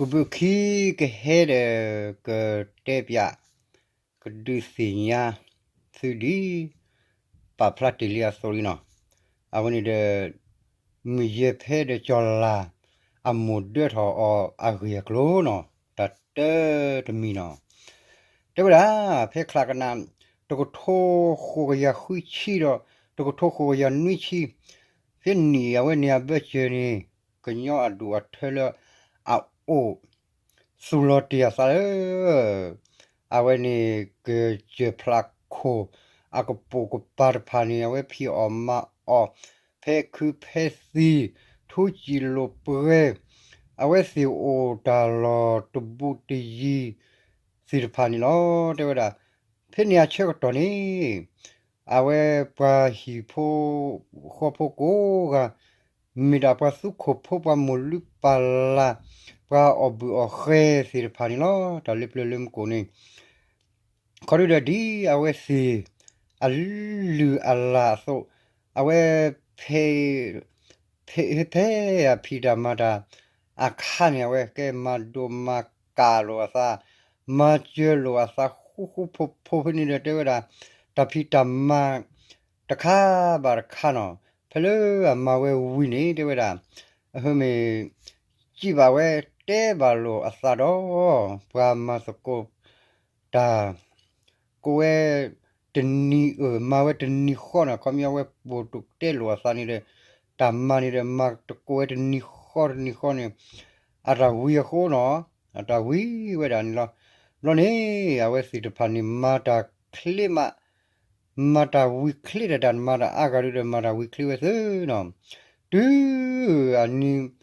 ကဘုးခံကဟဲဒီး ကတဲပၠး ကဒုးသ့ၣ်ညါသုဒ် ပာ်ဖျါတ့ၢ်လံအသိးလံနီၤ. အဝဲန့ၣ်ဒီး မုၢ်ယဲၢ်ဖဲဒီးကၠီၤလၤ အမိၢ်ဒၢထီၣ်အီၤအဂ့ၢ်အကျိၤနီၤ, တၢ်တၢတမံၤနီၤ. တဲဝဲဒၣ် ဖဲချါကနၣ် တကထိဃိးကယၤဃုဆံဒီး တကထိဃိးကယၤနွံဆံ ဖဲနံၣ်အဝဲန့ၣ်အဘၢၣ်စၢၤန့ၣ် ကညီအဒူၣ်အထၢလၢအအိၣ် သူၣ်လီၤတ့ၢ်အသးလၢ အဝဲန့ၣ် ကစၢၢ်ဖျးခိၣ် အကပိာ်ကပၤတဖၣ်န့ၣ် အဝဲဖံးအီၣ်မၤအီၣ် ဖဲခုဖဲသံၣ် ထူစံၣ်လိာ်ပှဲၤ အဝဲသ့ၣ်အိၣ်တၢ်လီၢ်တဘူးတယံၤ သ့ၣ်တဖၣ်န့ၣ်လီၤ. တဲဝဲဒၣ် ဖဲန့ၣ်အဆၢကတီၢ်န့ၣ် အဝဲပှၤဟံၣ်ဖိဃီဖိကိးဂၤ မ့ၢ်ဒၣ်ပှၤသူခိၣ်ဖိ ပှၤမိၢ်လုၢ်ပၢ်လၢ် ပှၤအီၣ်ဘုၣ်အီၣ်ဃဲသ့ၣ်တဖၣ်န့ၣ်လီၤ. တၢ်လၢပျၢၤလၢမူခိၣ်န့ၣ် ခီဒုဒီးဒ်အဝဲသ့ၣ် အလုၢ်အလၢ်အသိး အဝဲ ဖဲ ဖဲအဖံးတၢ်မၤတၢ်အခါန့ၣ် အဝဲကဲမၤဒိၣ်မၤကၢ်လိာ်အသး မၤစၢၤလိာ်အသးဃူဃူဖိးဖိးဖဲန့ၣ်ဒီး တဲဝဲဒၣ် တၢ်ဖံးတၢ်မၤတခါဘၣ်တခါနီၤ ဖဲလၢအမၤဝဲဝံၤန့ၣ် တဲဝဲဒၣ် အဟၢမ့ၢ် စံးဘၣ်ဝဲတဲဘၣ်လိာ်အသးဒီး ပှၤမၤသကိးတၢ် ကိးဝဲတနံၤအၢ မၤဝဲတနံၤဃီနီၤ ခီပညီအဝဲပိာ်တတဲလိာ်အသးန့ၣ်ဒီး တၢ်မၤန့ၣ်ဒီး မၤတကိးဝဲတနံၤဃီတနံၤဃီန့ၣ် အတၢ်ဝံၤအဃိနီၤ အတၢ်ဝံၤဝဲဒၣ်န့ၣ်လီၤ. ဘျီန့ၣ် အဝဲသ့ၣ်တဖၣ်န့ၣ် မၤတၢ်ချ့မး မၤတၢ်ဝံၤချ့ဒီးတၢ်မၤတၢ်အါဂၤဒုဒီး မၤတၢ်ဝံၤချ့ဝဲသ့နီၤ တုၤအနံၤ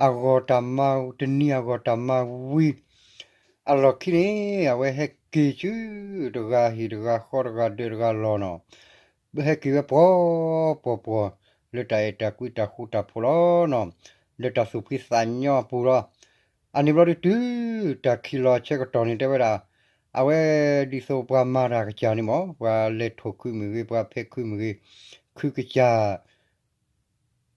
အဂီၢ်တၢ်မၤ တနံၤအဂီၢ်တၢ်မၤဝံၤ အလီၢ်ခံန့ၣ် အဝဲဟဲက့ၤဆူ တဂၤဟံၣ်တဂၤဃီ တဂၤဒၢးတဂၤလီၢ်နီၤ ဟဲက့ၤဝဲပှီၤပှီၤပှီၤ လၢတၢ်အဲၣ်တၢ်ကွံတၢ်ဃူတၢ်ဖိးလီၤနီၤ လၢတၢ်သူၣ်ဖှံသးညီအပူၤလီၤ. အန့ၣ်ဘျီဒုတုၤ တၢ်ခံးလီၤဆၢကတီၢ်န့ၣ် တဲဝဲဒၣ် အဝဲဒ်သိးပှၤမၤတၢ်ကစၢ်န့ၣ်မ့ၢ် ပှၤလဲၤထိၣ်ခုမ့ၢ်ဂ့ၤ ပှၤဖဲခုမ့ၢ်ဂ့ၤ ခုကစၢ်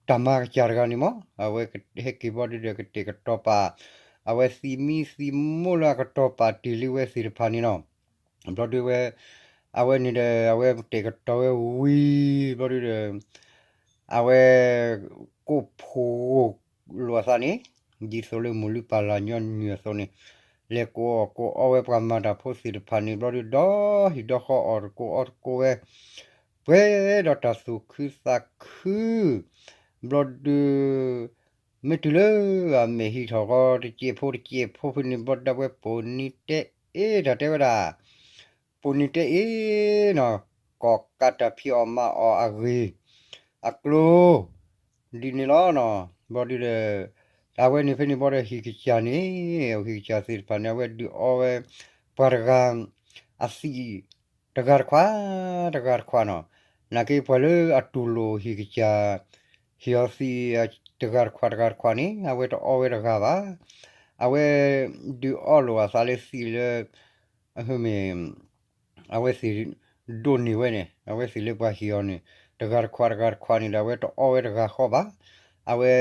တၢ်မၤကစၢ်တဂၤန့ၣ်မ့ၢ် အဝဲဟဲက့ၤဘျီဒုဒီးကတဲာ်ကတီၤပာ် အဝဲသံမံသံမိၢ်လၢအကတီၤပာ်တ့ၢ်လံဝဲသ့ၣ်တဖၣ်န့ၣ်နီၤ ဘျီဒုဝဲ အဝဲန့ၣ်ဒီး အဝဲတဲာ်ကတီၤဝဲဝံၤ ဘျီဒုဒီး အဝဲ ကိးဖှိၣ်လိာ်အသးန့ၣ် ဒ်သိးလၢမိၢ်လုၢ်ပၢ်လၢ်ညီနုၢ်အသိးန့ၣ် လဲၤကိးအီၣ်ကိးအီဝဲပှၤမၤတၢ်ဖိသ့ၣ်တဖၣ်န့ၣ် ဘျီဒုဒီဟံၣ်ဒီဃီအီၣ်တကိးအီတကိးဝဲ ပှဲၤဒီးတၢ်သူၣ်ခုသးခု ဘျီဒု မ့ၢ်တုၤလၢအမဲာ်ဟံးထီၣ်ဃီ တစဲးဖိတစဲးဖိဖဲန့ၣ် ဘျီဒုဝဲပိာ်နံၤတဲအ့ တၢ်တဲဝဲဒၣ် ပိာ်နံၤတဲအ့နီၤ ကိးကးတၢ်ဖံးအီၣ်မၤအီၣ်အဂ့ၢ် အကျိၤ ဒ်န့ၣ်လီၤနီၤ ဘျီဒုဒီး အဝဲန့ၣ်ဖဲန့ၣ်ဘျီဒီးဟံၣ်ကစၢ်န့ၣ် ဟံၣ်ကစၢ်သ့ၣ်တဖၣ်န့ၣ် အဝဲဒုးအီဝဲ ပှၤတဂၤ အသံၣ် တဂၤတခွး တဂၤတခွးနီၤ နာ်က့ပှၤလၢအတူၢ်လိာ်ဟံၣ်ကစၢ် ဟံၣ်အီသံး တဂၤတခွးတဂၤတခွးန့ၣ် အဝဲတအီဝဲတဂၤဘၣ် အဝဲ ဒုးအီလိာ်အသးလၢသံၣ်လၢ အဟၢမ့ၢ် အဝဲသ့ၣ်ဒိးန့ၢ်ဝဲန့ၣ် အဝဲသ့ၣ်လၢပှၤဟံၣ်အီၤန့ၣ် တဂၤတခွးတဂၤတခွးန့ၣ်ဒီး အဝဲတအီဝဲတဂၤဃီဘၣ် အဝဲ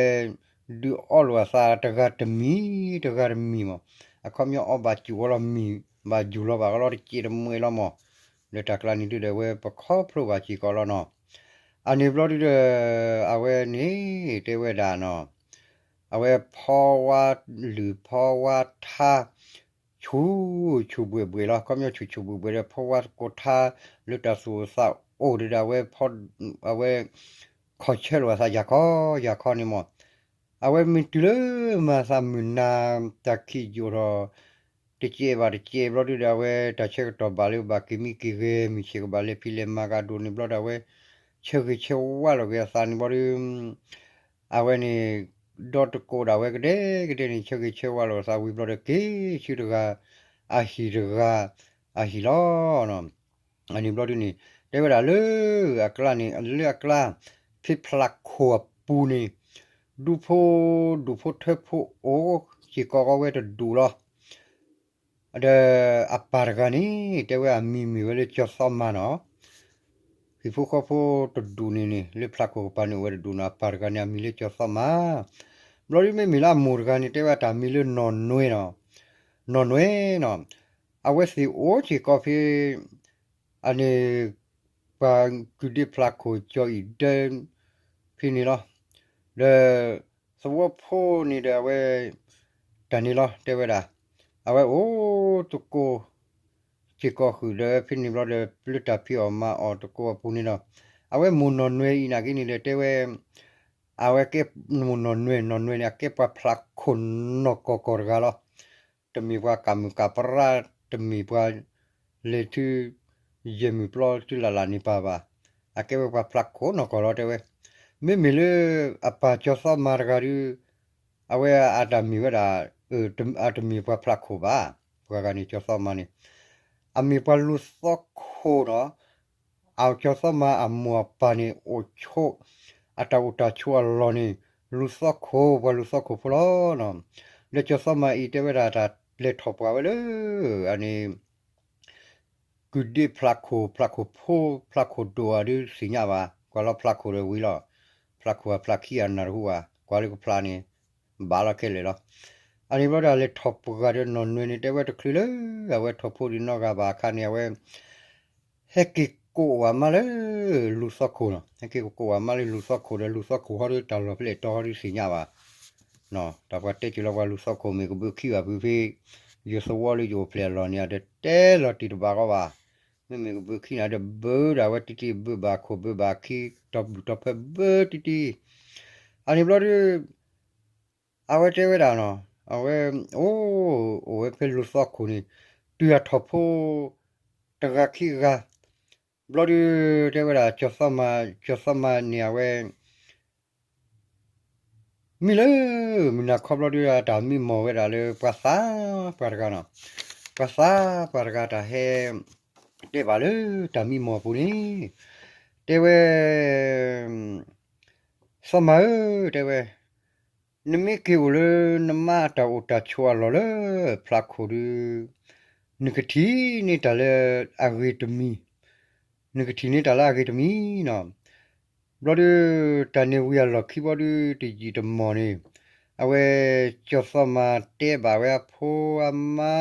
ဒုးအီလိာ်အသးတဂၤတမံၤ တဂၤတမံၤမး အခီပညီအီဘၣ်စူၣ်ဝဲလီၤမံၤ ဘၣ်စူၣ်လီၤဘၣ်ကလီတစဲးတမှဲလီၤမး လၢတၢ်ကျါန့ၣ်ဒုဒီး အဝဲပခီဖျိဘၣ်စ့ၢ်ကီးလီၤနီၤ အန့ၣ်ဘျီဒုဒီး အဝဲန့ၣ် တဲဝဲဒၣ်နီၤ အဝဲဖီဝါလုၢ်ဖီဝါထါ ဆူၣ်ဆူၣ်ဘှဲၣ်ဘှဲၣ်လီၤ ခီပညီဆူၣ်ဆူၣ်ဘှဲၣ်ဘှဲၣ်ဒီး ဖီဝါသကိးထါ လၢတၢ်သူၣ်အိၣ်သးအိၣ်ဒုဒီး အဝဲ အဝဲ ခီၣ်ဆၢလိာ်အသးယၤခီယၤခီန့ၣ်မး အဝဲမ့ၢ်တုၤလၢမၤသးမုၢ်နၤ တၢ်ခံးယိာ်ထီၣ် တစဲးဘၣ်တစဲးဘျီဒုဒီး အဝဲတၢ်ဆၢကတီၢ်ဘၣ်လၢဘၣ်က့ၤမံက့ၤဂဲၤ မုၢ်ဆ့ၣ်ကဘၣ်လဲၤဖံးလဲၤမၤကဒီးန့ၣ်ဘျီဒီး အဝဲ ဆၢဂ့ၤဆၢဝါလိာ်က့ၤအသးန့ၣ်ဘျီဒု အဝဲန့ၣ် ဒီတကိးဒၣ်ဝဲကဒဲကဒဲန့ၣ် ဆၢဂ့ၤဆၢဝါလိာ်အသးဝံၤဘျီဒီး က့ၤဆူတဂၤ အဟံၣ်တဂၤ အဟံၣ်လီၤ အန့ၣ်ဘျီဒုန့ၣ် တဲဝဲဒၣ်လၢအကျါန့ၣ် လၢအကျါ ဖံဖျးခိၣ်အပူၤန့ၣ် ဒူဖိ ဒူဖိထၢဖိအိၣ်စ့ၢ်ကီးဝဲတဒူၣ်လီၤ ဒီးအပၢ်တဂၤန့ၣ် တဲဝဲအမံၤမ့ၢ်ဝဲလၢကၠီၤသီမၤနီၤ ဟံၣ်ဖိဃီဖိတဒူၣ်န့ၣ်န့ၣ် လၢဖျးခိၣ်ကပၤန့ၣ်အိၣ်ဝဲတဒူၣ်နီၤ အပၢ်တဂၤန့ၣ် အမံၤလၢကၠီၤသီမၤ ဘျီဒုးမ့မ့ၢ်လၢအမိၢ်တဂၤန့ၣ် တဲဝဲတၢ်မံၤလၢနီၢ်နွဲနီၤ, နီၢ်နွဲနီၤ, အဝဲသ့ၣ်အိၣ်စ့ၢ်ကီးဖဲ အန့ၣ် ပှၤကုၢ်ဒ့ဖျးခိၣ်ကၠီၤအံၤဒၢ ဖဲန့ၣ်လီၤ. ဒီးသဝီဖိန့ၣ်ဒီးအဝဲ တၢ်န့ၣ်လီၤ တဲဝဲဒၣ်, အဝဲအိၣ်တကိး စ့ၢ်ကီးဃုာ်ဒီးဖဲန့ၣ်ဘျီဒီး ပျၢတၢ်ဖံးအီၣ်မၤအီၣ်တကိးအပူၤန့ၣ်ဒီး အဝဲမိၢ်နီၢ်နွဲအံၤနာ်က့န့ၣ်ဒီးတဲဝဲ အဝဲကဲမိၢ်နီၢ်နွဲ နီၢ်နွဲန့ၣ် အကဲပှၤဖျးခိၣ်နီၢ်ကီၢ်ကီၢ်တဂၤလီၤ. တမ့ၢ်ပှၤကးမုၢ်ကးပြၢ တမ့ၢ်ပှၤလဲၤထု ယဲၢ်မုၢ်ပျီတုၤလၢ်လၢ်န့ၣ်ပၢ်ဘၣ်. အကဲဝဲပှၤဖျးခိၣ်နီၢ်ကီၢ်လီၤတဲဝဲ. မ့မ့ၢ်လၢအပၢ်ကၠီၤသီမၤတဂၤဒုး အဝဲအတၢ်မ့ၢ်ဝဲဒၣ် အတမ့ၢ်ပှၤဖျးခိၣ်ဘၣ်. ပှၤဂၤန့ၣ်ကၠီၤသီမၤန့ၣ် အမ့ၢ်ပှၤလူၤသီခိၣ်ဒီး အကၠီၤသီမၤအမိၢ်အပၢ်န့ၣ် အိၣ်ဆိး အတၢ်အိၣ်တၢ်ဆိးအလီၢ်န့ၣ် လူၤသီခိၣ် ပှၤလူၤသီခိၣ်ဖိလီၤ. ဒီးကၠီၤသီမၤအံၤတဲဝဲဒၣ်တၢ်လဲၤထီၣ်ပှၢ်ဝဲလၢ အန့ၣ် ကုၢ်ဒ့ဖျးခိၣ် ဖျးခိၣ်ဖိ ဖျးခိၣ်ဒိၣ်အီၤဒုးသ့ၣ်ညါဘၣ် ကွၢ်လီၤဖျးခိၣ်ဒီးဝံၤလီၤ. ဖျးခိၣ်အဖျးခံဂၤနၢ်တဟူဘၣ် ကွၢ်လၢကဖျါန့ၣ် ဘၣ်လီၤခဲလၢာ်လီၤ. အန့ၣ်ဘျီဒီးလဲၤထီၣ်ပှၢ်ဒီးနီၢ်နွဲန့ၣ် တဲဝဲတချုးလၢ အဝဲထီၣ်ဖိဒံးနီတဂၤဘၣ်အခါန့ၣ် အဝဲ ဟဲက့ၤကိးဝဲမးလၢ လူၤသီခိၣ်နီၤ ဟဲက့ၤကိးဝဲမးလၢလူၤသီခိၣ်ဒီး လူၤသီခိၣ်ဟီဒီးတၢ်လီၢ်ဖဲလဲၣ်တီဟီဒီးသ့ၣ်ညါဘၣ် တၢ်ပှၤတဲက့ၤလီၤပှၤလူၤသီခိၣ်မ့ၢ်ကဘုးခံဘၣ်ဖုဖဲ ယသဝီလၢယအိၣ်ဖျဲၣ်အလီၢ်န့ၣ် အတတဲလီၤတံၢ်တဘၣ်ဃီဘၣ်. မ့မ့ၢ်ကဘုးခံန့ၣ်ဒီးဘုးဒၣ်ဝဲတံၢ်တံၢ် ဘုးဘၣ်ခိၣ်ဘုးဘၣ်ခံ တီၢ်ဘူၣ်တီၢ်ဖဲဘုးတံၢ်တံၢ်. အန့ၣ်ဘျီဒုး အဝဲတဲဝဲဒၣ်နီၤ အဝဲ အိၣ် အိၣ်ဝဲဖဲလူၤသီခိၣ်န့ၣ် တုၤအထီၣ်ဖိ တဂၤခံဂၤ ဘျီဒုး တဲဝဲဒၣ် ကၠီၤသီမၤန့ၣ် အဝဲ မံလၢ မုၢ်နၤခီဘျီဒုး တၢ်မံမီၢ်ဝဲဒၣ်လၢ ပှၤသးပှၢ်တဂၤနီၤ ပှၤသးပှၢ်တဂၤတၢ်ဟဲ တဲဘၣ်လၢတၢ်မံမီၢ်ပူၤန့ၣ် တဲဝဲ သီမၤဧၢ တဲဝဲ နမ့ၢ်က့ၤအိၣ်လၢနမါအတၢ်အိၣ်တၢ်ဆိးအလီၢ်လၢ ဖျးခိၣ်ဒုး နကထံၣ်န့ၢ်တၢ်လၢအဂ့ၤတမံၤ, နကထံၣ်န့ၢ်တၢ်လၢအဂ့ၤတမံၤနီၤ. ဘျီဒုး တၢ်န့ၣ်ဝံၤအလီၢ်ခံဘျီဒုး တယံာ်တမီၢ်န့ၣ် အဝဲ ကၠီၤသီမၤတဲဘၣ်ဝဲအဖိအမါ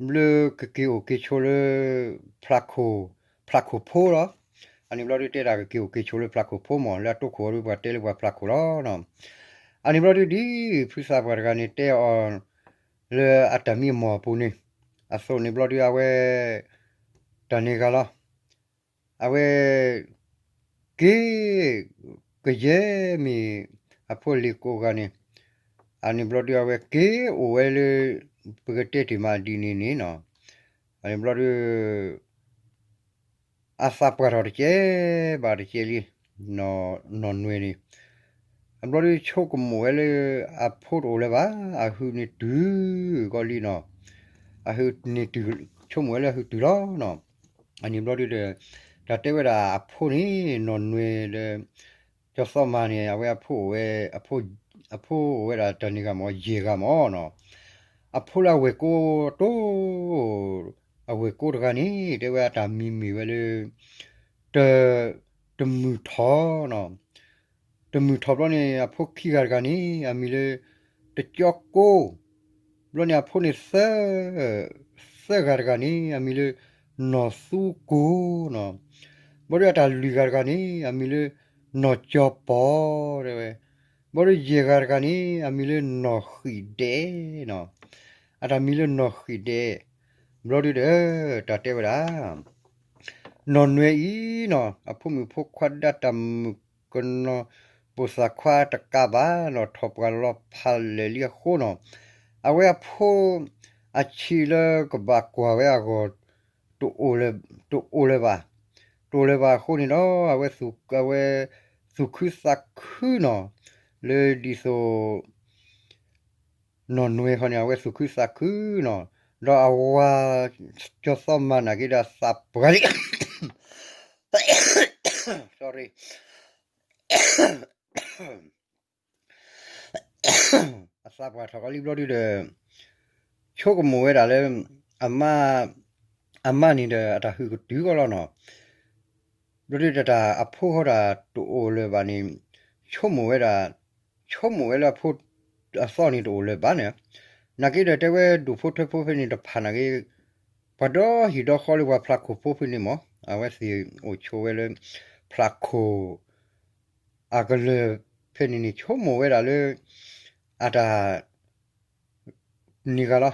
ဘျၢကက့ၤအိၣ်က့ၤဆိးလၢ ဖျးခိၣ် ဖျးခိၣ်ဖိလီၤ. အန့ၣ်ဘျီဒုးတဲဒၣ်ကက့ၤအိၣ်က့ၤဆိးလၢဖျးခိၣ်ဖိမၢ် လၢအတိခိၣ်အီၤဒုးပှၤတဲလၢပှၤဖျးခိၣ်လီၤ. အန့ၣ်ဘျီဒုးဒ်ဖုသးပှၢ်တဂၤန့ၣ်တဲအီၤ လၢအတၢ်မံမီၢ်အပူၤန့ၣ် အသိးန့ၣ်ဘျီဒုးအဝဲ တၢ်န့ၣ်ဂၤလီၤ. အဝဲ က့ၤ ကယဲၢ်မ့ၢ်အဖိလံၤကိးဂၤန့ၣ် အန့ၣ်ဘျီဒုးအဝဲက့ၤအိၣ်ဝဲလၢ ပကတဲတ့ၢ်မးဒ်န့ၣ်န့ၣ်နီၤ. အန့ၣ်ဘျီဒုး အသးပှၢ်ထီၣ်တကဲဘၣ်တကဲလံ နီၢ်နွဲန့ၣ် အဘျီဒုးဆိကမိၣ်ဝဲလၢ အဖိတအိၣ်လၢၤဘၣ် အဟုးန့ၣ်တုၤကီးလံနီၤ. အဟုးန့ၣ်တုၤ ဆိကမိၣ်ဝဲလၢအဟုးတုၤလီၤနီၤ. အန့ၣ်ဘျီဒုးဒီး တၢ်တဲဝဲဒၣ်အဖိန့ၣ် နီၢ်နွဲဒီး ကၠီၤသီမၤန့ၣ် အဝဲအဖိအိၣ်ဝဲ အဖိအိၣ်ဝဲဒၣ်တၢ်န့ၣ်ဂၤမၢ် ယဲၢ်ဂၤမၢ်နီၤ. အဖိလၢအဝဲၢ်ကိတိ အဝဲၢ်ကိတဂၤန့ၣ် တဲဝဲအတၢ်မံၤမ့ၢ်ဝဲလၢ တ တမုၢ်ထီၣ်နီၤ. တမုၢ်ထီၣ်ဘျီန့ၣ် အဖိခံဂၤတဂၤန့ၣ် အမံၤလၢ တကၠီကိ ဘျီန့ၣ်အဖိန့ၣ်သၢ သၢဂၤတဂၤန့ၣ် အမံၤလၢ နီၢ်သူကိနီၤ. ဘျီဒုးအတၢ်လွံၢ်ဂၤတဂၤန့ၣ် အမံၤလၢ နီၢ်ကၠီပီၤ တဲဝဲ. ဘျီဒုးယဲၢ်ဂၤတဂၤန့ၣ် အမံၤလၢနီၢ်ဃံၣ်ဒဲးနီၤ. အတၢ်မံၤလၢနီၢ်ဃံၣ်ဒဲး ဘျီဒုးဒီး တၢ်တဲဝဲဒၣ် နီၢ်နွဲအံၤနီၤ အဖိမုၣ်ဖိခွါဒၣ်တၢ်မုၣ်ကနီၤ ပိာ်သၣ်ခွါတကးဘၣ်နီၤ ထီၣ်ပှၢ်လီၤဖးလဲၢ်လံအဃိနီၤ အဝဲအဖိ အဆံးလၢကဘၣ်ကွၢ်ဝဲအဂီၢ် တအိၣ်လၢၤဘၣ်, တအိၣ်လၢၤဘၣ်အဃိန့ၣ်ဒီး အဝဲ အဝဲသူၣ်ခုသးခုနီၤ လၢဒ်သိး နီၢ်နွဲဟီန့ၣ် အဝဲသူၣ်ခုသးခုနီၤ ဒီးအဝၤ ကၠီၤသီမၤနာ်က့ဒီးသးပှၢ်လံ sorry အသးပှၢ်ထီၣ်ကီးလံဘျီဒုးဒီး ဆိကမိၣ်ဝဲဒၣ်လၢ အမါ အမါန့ၣ်ဒီးအတၢ်ဟုးကတုၤကီးလီၤနီၤ. ဘျီဒုးတၢ်အဖိဃီဒၣ်တအိၣ်လၢၤဘၣ်န့ၣ် ဆိကမိၣ်ဝဲဒၣ် ဆိ ဆိကမိၣ်ဝဲလၢအဖိအသီၣ်န့ၣ်တအိၣ်လၢၤဘၣ်န့ၣ်, နာ်က့ဒီးတဲဝဲဒူၣ်ဖိထၢဖိဖဲန့ၣ်တဖၣ်နာ်က့ ပှၤဒီဟံၣ်ဒီဃီလၢပှၤဖျးခိၣ်ဖိဖဲန့ၣ်မး အဝဲသ့ၣ်အိၣ်ဆိးဝဲလၢ ဖျးခိၣ် အကလၢၢ်ဖဲန့ၣ်န့ၣ် ဆိကမိၣ်ဝဲဒၣ်လၢ အတၢ် န့ၢ်ဂၤလီၤ.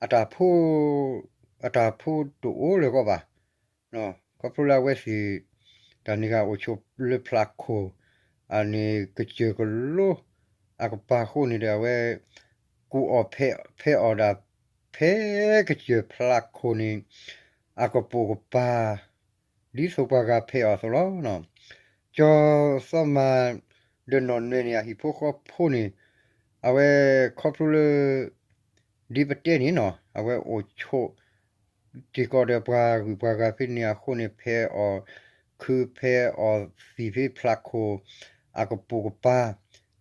အတၢ်ဖိ အတၢ်ဖိတအိၣ်လၢၤကီးဘၣ်. ခီဖျိလၢအဝဲသ့ၣ် တၢ်န့ၢ်ဂၤအိၣ်ဆိးလၢဖျးခိၣ် အန့ၣ်ကစၢၢ်ကလိ အကပၤအဃိန့ၣ်ဒီး အဝဲ ကူၣ်အီၣ်ဖဲးအီၣ်ဒၣ် ဖဲကစၢၢ်ဖျးခိၣ်န့ၣ် အကပိာ်ကပၤ ဒ်သိးပှၤဂၤဖဲးအီၣ်အသိးလီၤ. ကၠီၤသီမၤ ဒီးနီၢ်နွဲၣ်န့ၣ် အဟံၣ်ဖိဃီဖိန့ၣ် အဝဲခီဖျိလၢ ဒ်ပတဲန့ၣ်နီၤ အဝဲအိၣ်ဆိး စ့ၢ်ကီးဒီးပှၤဂုၤပှၤဂၤဖဲန့ၣ်အဃိန့ၣ် ဖဲးအီၣ်ခုဖဲးအီၣ်သံၣ်ဖဲဖျးခိၣ် အကပိာ်ကပၤ ဒ်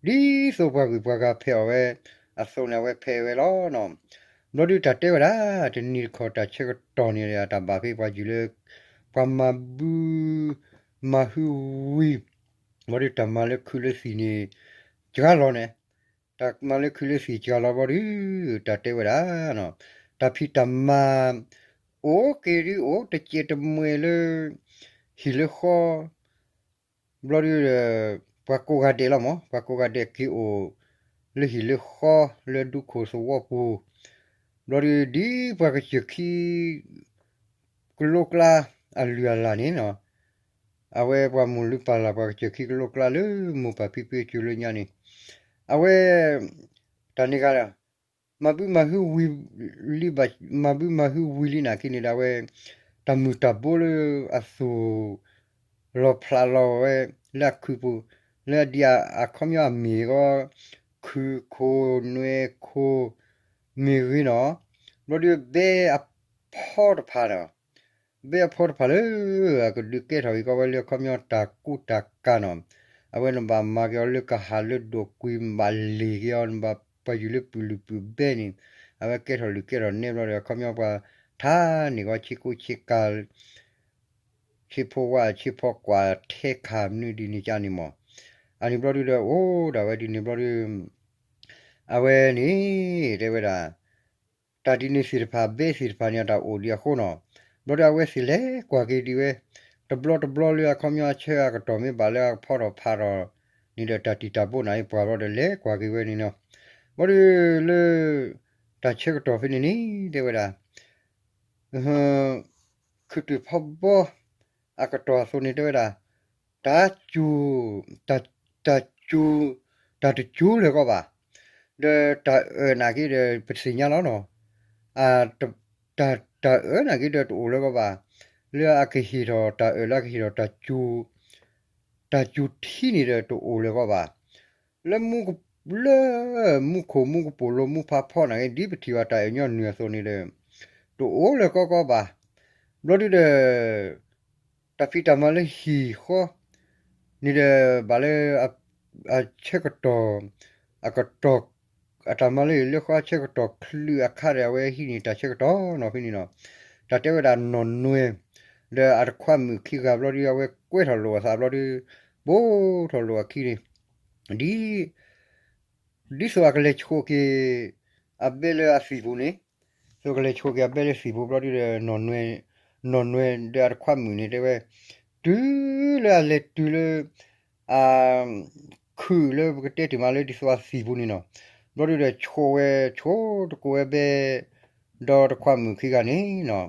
သိးပှၤဂုၤပှၤဂၤဖဲးအီၣ်ဝဲ အသိးန့ၣ် အဝဲဖဲးဝဲလီၤ. ဘျီဒုးတၢ်တဲဝဲဒၣ် တနံၤတခီတၢ်ဆၢကတီၢ်န့ၣ် အတၢ်ဘၣ်ဖဲပှၤယုၢ်လၢ ပှၤမၤဘု မၤဟုဝံၤ ဘျီဒုးတၢ်မၤလၢခုလၢသံၣ်န့ၣ် စှၤလီၤန့ၣ်, တၢ်မၤလၢခုလၢသံၣ်စှၤလီၤဘျီဒုး တၢ်တဲဝဲဒၣ် တၢ်ဖံးတၢ်မၤ အိၣ်က့ၤဒုးအိၣ်တစဲးတမှဲၤလၢ ဟံၣ်လၢဃီ ဘျီဒုးဒီး ပှၤကိးဂၤဒဲးလီၤမး ပှၤကိးဂၤဒဲးက့ၤအိၣ် လၢဟံၣ်လၢဃီ လၢဒူခိၣ်သဝီပူၤ, ဘျီဒုးဒ်ပှၤကစၢၢ်ခံ ကလိကျါအလုၢ်အလၢ်န့ၣ်နီၤ, အဝဲပှၤမိၢ်လုၢ်ပၢ်လၢ်ပှၤကစၢၢ်ခံကလိကျါလၢမိၢ်ပၢ်ဖံဖုစူၤလၢညါန့ၣ်, အဝဲ တၢ်န့ၣ်ဂၤ မၤဘုမၤဟုဝံၤလံဘၣ် မၤဘုမၤဟုဝံၤလံနာ်က့န့ၣ်ဒီးအဝဲ တၢ်မုၢ်တၢ်ဘိလၢအသူၣ် လီၤဖျးလီၤဝဲ လၢအခုပူၤ လၢအဒံးအခီပညီအမ့ၢ်ဂီၢ် ခုခိၣ်နွဲၣ်ခိၣ် မ့ၢ်ဂ့ၤနီၤ, ဘျီဒုးဘဲအဖီတဖၣ်ဒီး ဘဲအဖီတဖၣ်လၢ အကဒုးကဲထီၣ်က့ၤကီးဝဲလၢအခီပညီတၢ်ကူတၢ်ကၤနီၤ, အဝဲနဘၣ်မၤက့ၤအီၤလၢကဟၣ်လၢဒိၣ်ကွံာ် နဘၣ်လ့ၢ်က့ၤအီၤ နဘၣ်ပှၤယုၢ်လၢပုၢ်လုၢ်ပုၢ်ဘဲန့ၣ်, အဝဲကဲထီၣ်လုၢ်ကဲထီၣ်နဲဘျီဒီး အခီပညီပှၤထါန့ၢ်ကီးဆ့ကိဆ့ကၤ ဆ့ဖိဝါဆ့ဖီကွၢ်ထဲခါမနုၤဒ်န့ၣ်ကန့ၣ်မး, အန့ၣ်ဘျီဒုးဒီး အိၣ်ဒၣ်ဝဲဒ်န့ၣ်ဘျီဒုး အဝဲန့ၣ် တဲဝဲဒၣ် တၢ်ဒ်န့ၣ်သ့ၣ်တဖၣ် ဘဲသ့ၣ်တဖၣ်န့ၣ် အတၢ်အိၣ်ဒံးအဃိနီၤ, ဘျီဒီးအဝဲသ့ၣ်လဲၤကွၢ်က့ၤဒံးဝဲ တဘျီတဘျီလၢအခီပညီအဆၢအကတီၢ်မ့ၢ်ဘၣ်လၢအဖီထီၣ်ဖးထီၣ်န့ၣ်ဒီး တၢ်တံာ်တၢ်ဘိန့ၣ်ပှၤဘျီဒီးလဲၤကွၢ်က့ၤဝဲန့ၣ်နီၤ, ဘျီဒုးလၢ တၢ်ဆၢကတီၢ်ဖဲန့ၣ်န့ၣ် တဲဝဲဒၣ် ခုၣ်တုၤဖီဘီ အကတီၢ်အသိးန့ၣ်တဲဝဲဒၣ် တၢ်စူၤ တၢ် တၢ်စူၤ တၢ်တစူၤလၢၤကီးဘၣ်, ဒီးတၢ်အၢၣ်နာ်က့ဒီး ပသ့ၣ်ညါလီၤနီၤ, တၢ် တၢ်အၢၣ်နာ်က့ဒီးတအိၣ်လၢၤကီးဘၣ်, လၢအကဟ့ၣ်ထီၣ် တၢ်အၢၣ်လၢအကဟ့ၣ်ထီၣ် တၢ်စူၤထံန့ၣ်ဒီးတအိၣ်လၢၤကီးဘၣ်, လၢ လၢမူခိၣ်မူကပိာ်လိၤမူဖးဖီနာ်က့ ဒ်ပထံၣ်ဘၣ်တၢ်အၢၣ်ညီနုၢ်အသိးန့ၣ်ဒီး တအိၣ်လၢၤကီးကီးဘၣ်, ဘျီဒုးဒီး တၢ်ဖံးတၢ်မၤလၢဟံၣ်ဃီန့ၣ်ဒီး ဘၣ်လၢ အဆၢကတီၢ် အကတီၢ် အတၢ်မၤလၢဟံၣ်လၢဃီအဆၢကတီၢ်ချုးအခါဒီး အဝဲဟံးန့ၢ်တၢ်ဆၢကတီၢ်နီၤဖဲန့ၣ်နီၤ, တၢ်တဲဝဲဒၣ်နီၢ်နွဲၣ် ဒီးအတခွါမုၣ်ခံဂၤဘျီဒုး အဝဲကွဲထီၣ်လိာ်အသးဘျီဒုး ပိာ်ထီၣ်လိာ်အခံန့ၣ် ဒ် ဒ်သိးအကလဲၤဆိးက့ၤ အဘဲလၢအသံၣ်ပူၤန့ၣ်, သိးကလဲၤဆိးက့ၤအဘဲလၢသံၣ်ပူၤဘျီဒုးဒီး နီၢ်နွဲၣ် နီၢ်နွဲၣ်ဒီးအတခွါမုၣ်န့ၣ်တဲဝဲ, တုၤလၢအလဲၤတုၤလၢ အ ခုၣ်လၢပကတဲတ့ၢ်မးလၢဒ်သိးအသံၣ်ပူၤန့ၣ်နီၤ, ဘျီဒုးဒီးဆိးဝဲဆိးတကိးဝဲဘဲ ဒီတခွါမုၣ်ခံဂၤန့ၣ်နီၤ,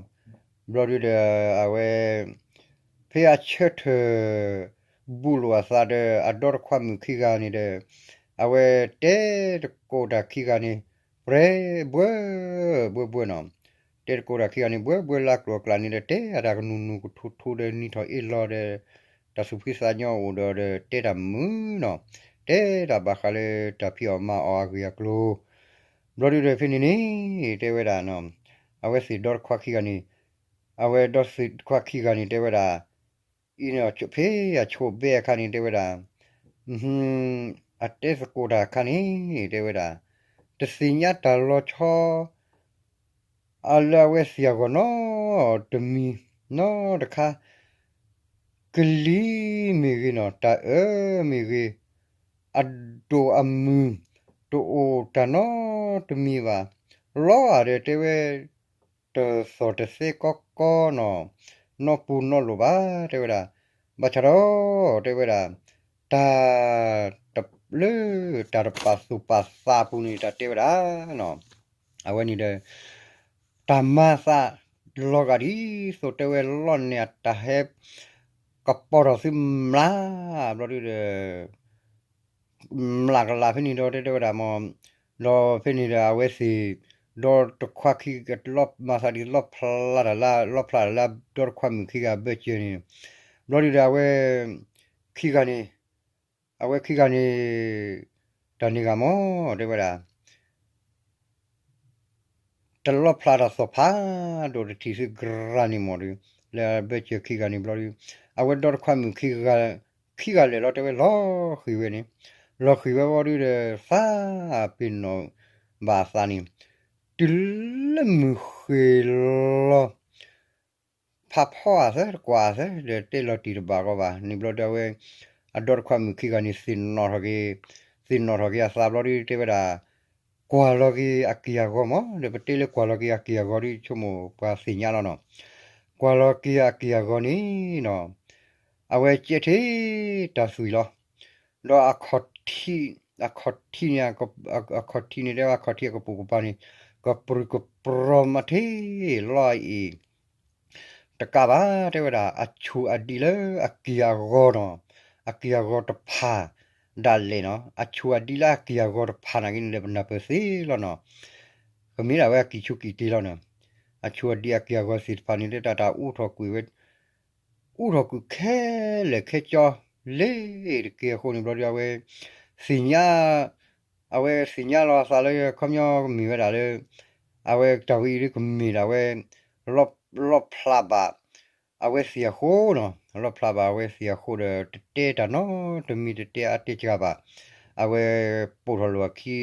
ဘျီဒုးဒီးအဝဲ ဖဲအဆၢထၢၣ် ဘူးလိာ်အသးဒီးအဒီတခွါမုၣ်ခံဂၤန့ၣ်ဒီး အဝဲတဲတကိးတၢ်ခံဂၤန့ၣ် ပြဲဘှဲဘှဲဘှဲနီၤ, တဲတကိးတၢ်ခံဂၤန့ၣ် ဘှဲဘှဲလၢကျိၤအကျဲန့ၣ်ဒီး တဲအတၢ်ကနူၤနူၤကထူထူဒီး နံၤထီၣ်အ့ၣ်လီၤဒီး တၢ်သူၣ်ဖှံသးညီအိၣ်ဒီး တဲတၢ်မုာ်နီၤ, တဲတၢ်ဘၣ်ဃးလၢတၢ်ဖံးအီၣ်မၤအီၣ်အဂ့ၢ်အကျိၤ ဘျီဒုးဒီးဖဲန့ၣ်န့ၣ် တဲဝဲဒၣ် အဝဲသ့ၣ်ဒီတခွါခံဂၤန့ၣ် အဝဲဒီသ့ၣ်တခွါခံဂၤန့ၣ် တဲဝဲဒၣ် အံၤန့ၣ် ဖဲအဆိးဘဲအခါန့ၣ် တဲဝဲဒၣ် အတဲသကိးတၢ်အခါန့ၣ် တဲဝဲဒၣ် တသ့ၣ်ညါတၢ်လီၤဆီ အလၢအဝဲသ့ၣ်အဂီၢ်နီတမံၤ နီတခါ ကလံၤမ့ၢ်ဂ့ၤနီၤ တၢ်အၢမ့ၢ်ဂ့ၤ အဒိၣ်အမုၢ် တအိၣ်တၢ်နီတမံၤဘၣ်, လီၤဂာ်ဒီးတဲဝဲ တသီၣ်တသဲကီကီနီၤ, နီၢ်ပူၤနီၢ်လိၣ်ဘၣ် တဲဝဲဒၣ်, ဘၣ်ဆၣ်ဒီး တဲဝဲဒၣ် တၢ် လၢတၢ်တပာ်သူၣ်ပာ်သးအပူၤန့ၣ် တၢ်တဲဝဲဒၣ်နီၤ, အဝဲန့ၣ်ဒီး တၢ်မၤသးလီၤဂာ်ဒ်သိးတဲဝဲလီၢ်န့ၣ် အတၢ်ဟဲ ကပီၤထီၣ်သုမျး ဘျီဒုဒီး မျးကလးဖဲန့ၣ်ဒီးတဲဝဲဒၣ်မ့ၢ်, ဒီးဖဲန့ၣ်ဒီးအဝဲသ့ၣ် ဒီတခွါခံ လီၤမၤသးဒ်လီၣ်ဖျါတၢ်လၢ လီၣ်ဖျါတၢ်လၢ ဒီတခွါမုၣ်ခံဂၤအဘၢၣ်စၢၤန့ၣ်, ဘျီဒုဒီးအဝဲ ခံဂၤန့ၣ် အဝဲခံဂၤန့ၣ် တၢ်န့ၢ်ဂၤမ့ၢ် တဲဝဲဒၣ် တလီၣ်ဖျါတၢ်သီၣ်ဖးဒိၣ်တထံၣ်သုကြၢးန့ၣ်မ့ၢ်ဒီး လၢအဘၢၣ်စၢၤခံဂၤန့ၣ်ဘျီဒု အဝဲဒီတခွါမုၣ်ခံဂၤ ခံဂၤလဲၤလီၤတဲဝဲ လီၤဃံၤဝဲန့ၣ်, လီၤဃံၤဝဲဝံၤဒုဒီး သးပ့ၤနီၣ်ဘၣ်အသးန့ၣ် တုၤလၢမုၢ်ဃ့ၢ်လီၤ ဖးဖီအသးတကွၢ်အသးဒီးတဲလီၤတံၢ်တဘၣ်ဂီၢ်ဘၣ်န့ၣ်ဘျီဒီး အဝဲ အဒီတခွါမုၣ်ခံဂၤန့ၣ် သ့ၣ်နီၣ်ထီၣ်က့ၤ သ့ၣ်နီၣ်ထီၣ်က့ၤအသးဘျီဒုတဲဝဲဒၣ် ကွၢ်လီၤက့ၤအက့ၢ်အဂီၤမ့ၢ် ဒီးပတဲလၢကွၢ်လီၤက့ၤအက့ၢ်အဂီၤဒု ဆိကမိၣ်ပှၤသ့ၣ်ညါလီၤနီၤ, ကွၢ်လီၤက့ၤအက့ၢ်အဂီၤန့ၣ်နီၤ အဝဲကဲထီၣ်တၢ်သွံၣ်လီၤ ဒီးအခီၣ်ထံး အခီၣ်ထံးန့ၣ် အခီၣ်ထံးန့ၣ်တဲဝဲ အခီၣ်ထံးအကပိာ်ကပၤန့ၣ် ကပြုၢ်ကပြီၤမးထံးလီၤအံၤ တကးဘၣ် တဲဝဲဒၣ် အဆူၣ်အဒံးလၢအက့ၢ်အဂီၤနီၤ, အက့ၢ်အဂီၤတဖၣ်ဒၣ်လဲာ်နီၤ, အဆူၣ်အဒံးလၢအက့ၢ်အဂီၤတဖၣ်နာ်က့န့ၣ်ဒီး ပနၢ်ပၢၢ်သ့လီၤနီၤ, ကမ့ၢ်ဒၣ်ဝဲအကံၢ်ဆူၣ်ကံၢ်တ့လီၤနီၤ, အဆူၣ်အဒံးအက့ၢ်အဂီၤသ့ၣ်တဖၣ်န့ၣ် တၢ်တၢ်အူထီၣ်ကွံာ်ဝဲ အူထီၣ်ကွံာ်ခဲလၢာ်ခဲဆ့ လ့ၤတက့ၢ်အဃိန့ၣ်ဘျီဒု အဝဲ သ့ၣ်ညါ အဝဲသ့ၣ်ညါလီၤအသးလၢ ခီပညီကမ့ၢ်ဝဲဒၣ်လၢ အဝဲတၢ်ဝဲအံၤဒုကမ့ၢ်ဒၣ်ဝဲ လီၣ်ဖျါဘၣ် အဝဲသ့ၣ်အဃိနီၤ, လီၣ်ဖျါဘၣ်အဝဲသ့ၣ်အဃိဒီး တတဲတၢ်နီတမံၤ တတဲအါတဲစှၤဘၣ်, အဝဲပိာ်ထီၣ်လိာ်အခံ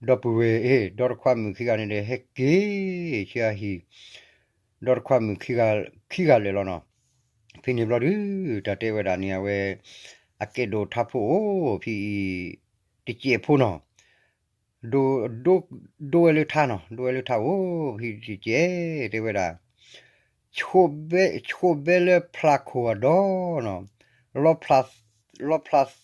ဒီပုၢ်ဝဲၢ် ဒီတခွါမုၣ်ခံဂၤန့ၣ်ဒီး ဟဲက့ၤဆူအဟံၣ် ဒီတခွါမုၣ်ခံဂၤလဲာ်လီၤနီၤ, ဖဲန့ၣ်ဘျီဒု တၢ်တဲဝဲဒၣ်န့ၣ် အဝဲ အကဲဒိၣ်ထါဖိအိၣ်ဖဲအံၤ တစဲးဖိနီၤ, ဒိ ဒိဝဲလၢထါနီၤ, ဒိဝဲလၢထါအိၣ်ဖဲတစဲး တဲဝဲဒၣ် ဆိးဘဲလၢဖျါခိၣ်အဒီနီၤ, လီၤဖျါသူဘၣ် လီၤ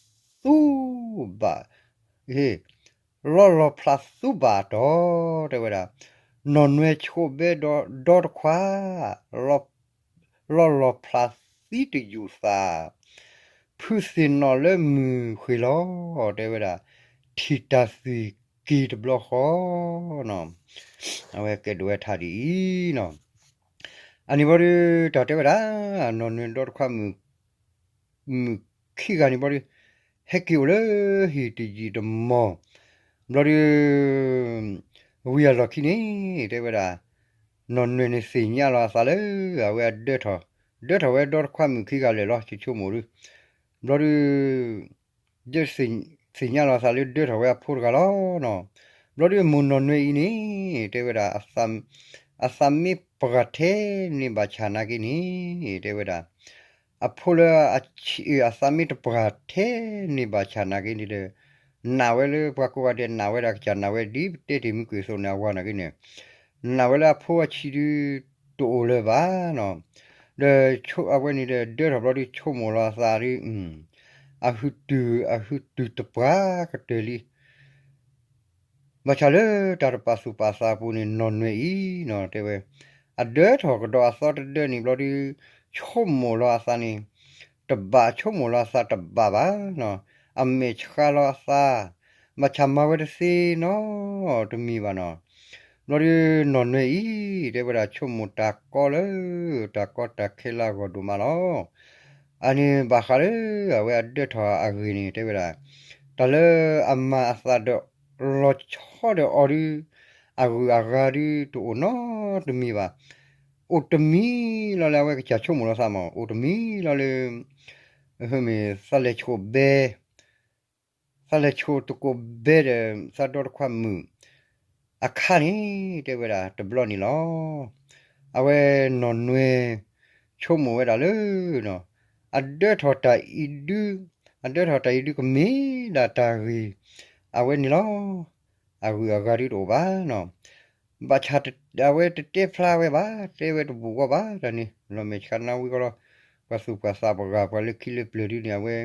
လီၤဖျါသူဘၣ်အတီၤ တဲဝဲဒၣ် နီၢ်နွဲဆိးဘဲဒီတခွါ လီၤလီၤဖျါသံတယူၢ်သး ဖုသ့ၣ်နီၣ်လၢမုၢ်ဃ့ၢ်လီၤ တဲဝဲဒၣ် ထံၣ်တၢ်သွံၣ်က့ၤတဘျီဃီနီၤ, အဝဲကဲဒိၣ်ဝဲထါဒ်အံၤနီၤ, အန့ၣ်ဘျီဒု တၢ်တဲဝဲဒၣ် နီၢ်နွဲဒီတခွါမုၣ် မုၣ်ခံဂၤန့ၣ်ဘျီဒု ဟဲက့ၤအိၣ်လၢဟံၣ်တယံာ်တမီၢ် ဘျီဒု ဝံၤအလီၢ်ခံန့ၣ် တဲဝဲဒၣ် နီၢ်နွဲန့ၣ်သ့ၣ်ညါလီၤအသးလၢ အဝဲအဒၢထီၣ် ဒၢထီၣ်ဝဲဒီတခွါမုၣ်ခံဂၤလဲာ်လီၤ ဆိကမိၣ်ဒု ဘျီဒု ဒု သ့ၣ်ညါလီၤအသးလၢဒၢထီၣ်ဝဲအဖိတဂၤလီၤနီၤ, ဘျီဒုမိၢ်နီၢ်နွဲအံၤန့ၣ် တဲဝဲဒၣ် အသးမ့ၢ်ပှၢ်ထဲန့ၣ်ဘၣ်ဆၣ်နာ်က့န့ၣ် တဲဝဲဒၣ် အဖိလၢ အသးမ့ၢ်တပှၢ်ထဲန့ၣ်ဘၣ်ဆၣ်နာ်က့န့ၣ်ဒီး နာ်ဝဲလၢပှၤကိးဂၤဒဲးနာ်ဝဲဒၣ်ကစၢ်နာ်ဝဲဒ်ပတဲတ့ၢ်မုၢ်ကွံာ်အသိးန့ၣ် အဝၤနာ်က့န့ၣ် နာ်ဝဲလၢအဖိအဆံးဒု တအိၣ်လၢၤဘၣ်နီၤ, ဒီးအဝဲန့ၣ်ဒီးဒၢထီၣ်ဘျီဒုဆိကမိၣ်လီၤအသးဒု အ အဟုတုၤတပှၢ်ကတၢၢ်လံ ဘၣ်ဆၣ်လၢတၢ်တပာ်သူၣ်ပာ်သးအပူၤန့ၣ် နီၢ်နွဲအံၤနီၤ တဲဝဲ အဒၢထီၣ်ကဒီးအသီတဒၢန့ၣ်ဘျီဒု ဆိကမိၣ်လီၤအသးန့ၣ် တဘၣ်ဆိကမိၣ်လီၤအသးတဘၣ်ဘၣ်နီၤ, အမဲာ်ဆှးလီၤအသး ဘၣ်ဆၣ်မၤဝဲတသ့နီတမံၤဘၣ်နီၤ, ဘျီဒုနီၢ်နွဲအံၤ တဲဝဲဒၣ်ဆိကမိၣ်တၢ်ကီလၢ တၢ်ကီတၢ်ခဲလၢအဂီၢ်ဒိၣ်မးလီၤ. အန့ၣ်ဘၣ်ဃးလၢ အဝဲအဒၢထီၣ်အဂ့ၢ်န့ၣ် တဲဝဲဒၣ် တၢ်လၢအမၤအသးဒီး လီၤဆီဒီးအီၤဒု အဂုၤအဂၤဒု တအိၣ်နီတမံၤဘၣ်. အိၣ်တမံၤလီၤလၢအဝဲကစၢ်ဆိကမိၣ်လီၤသးမး, အိၣ်တမံၤလီၤလၢ မ့ၢ်သးလဲၤဆိးဘဲ သးလဲၤဆိးသကိးဘဲဒီး သးဒီတခွါမုၣ် အခါန့ၣ် တဲဝဲဒၣ်တဘျီန့ၣ်လီၤ. အဝဲနီၢ်နွဲ ဆိကမိၣ်ဝဲဒၣ်လၢ အဒၢထီၣ်တၢ်အံၤဒု အဒၢထီၣ်တၢ်အံၤဒုးကမ့ၢ်ဒၣ်တၢ်ဂ့ၢ်အဝဲန့ၣ်လီၤ. အဂုၤအဂၤဒုးတအိၣ်ဘၣ်နီၤ. ဘၣ်ဆၣ်အဝဲတတဲဖျါဝဲဘၣ်, တဲဝဲတဘူၣ်ဂီၢ်ဘၣ်တၢ်န့ၣ် လီၤမဲာ်ဆှးနါဝံၤကီလီၤ. ပှၤသူၣ်ပှၤသးပှၤဂၤ ပှၤလၢခံလၢပျၢၤဒုးန့ၣ် အဝဲ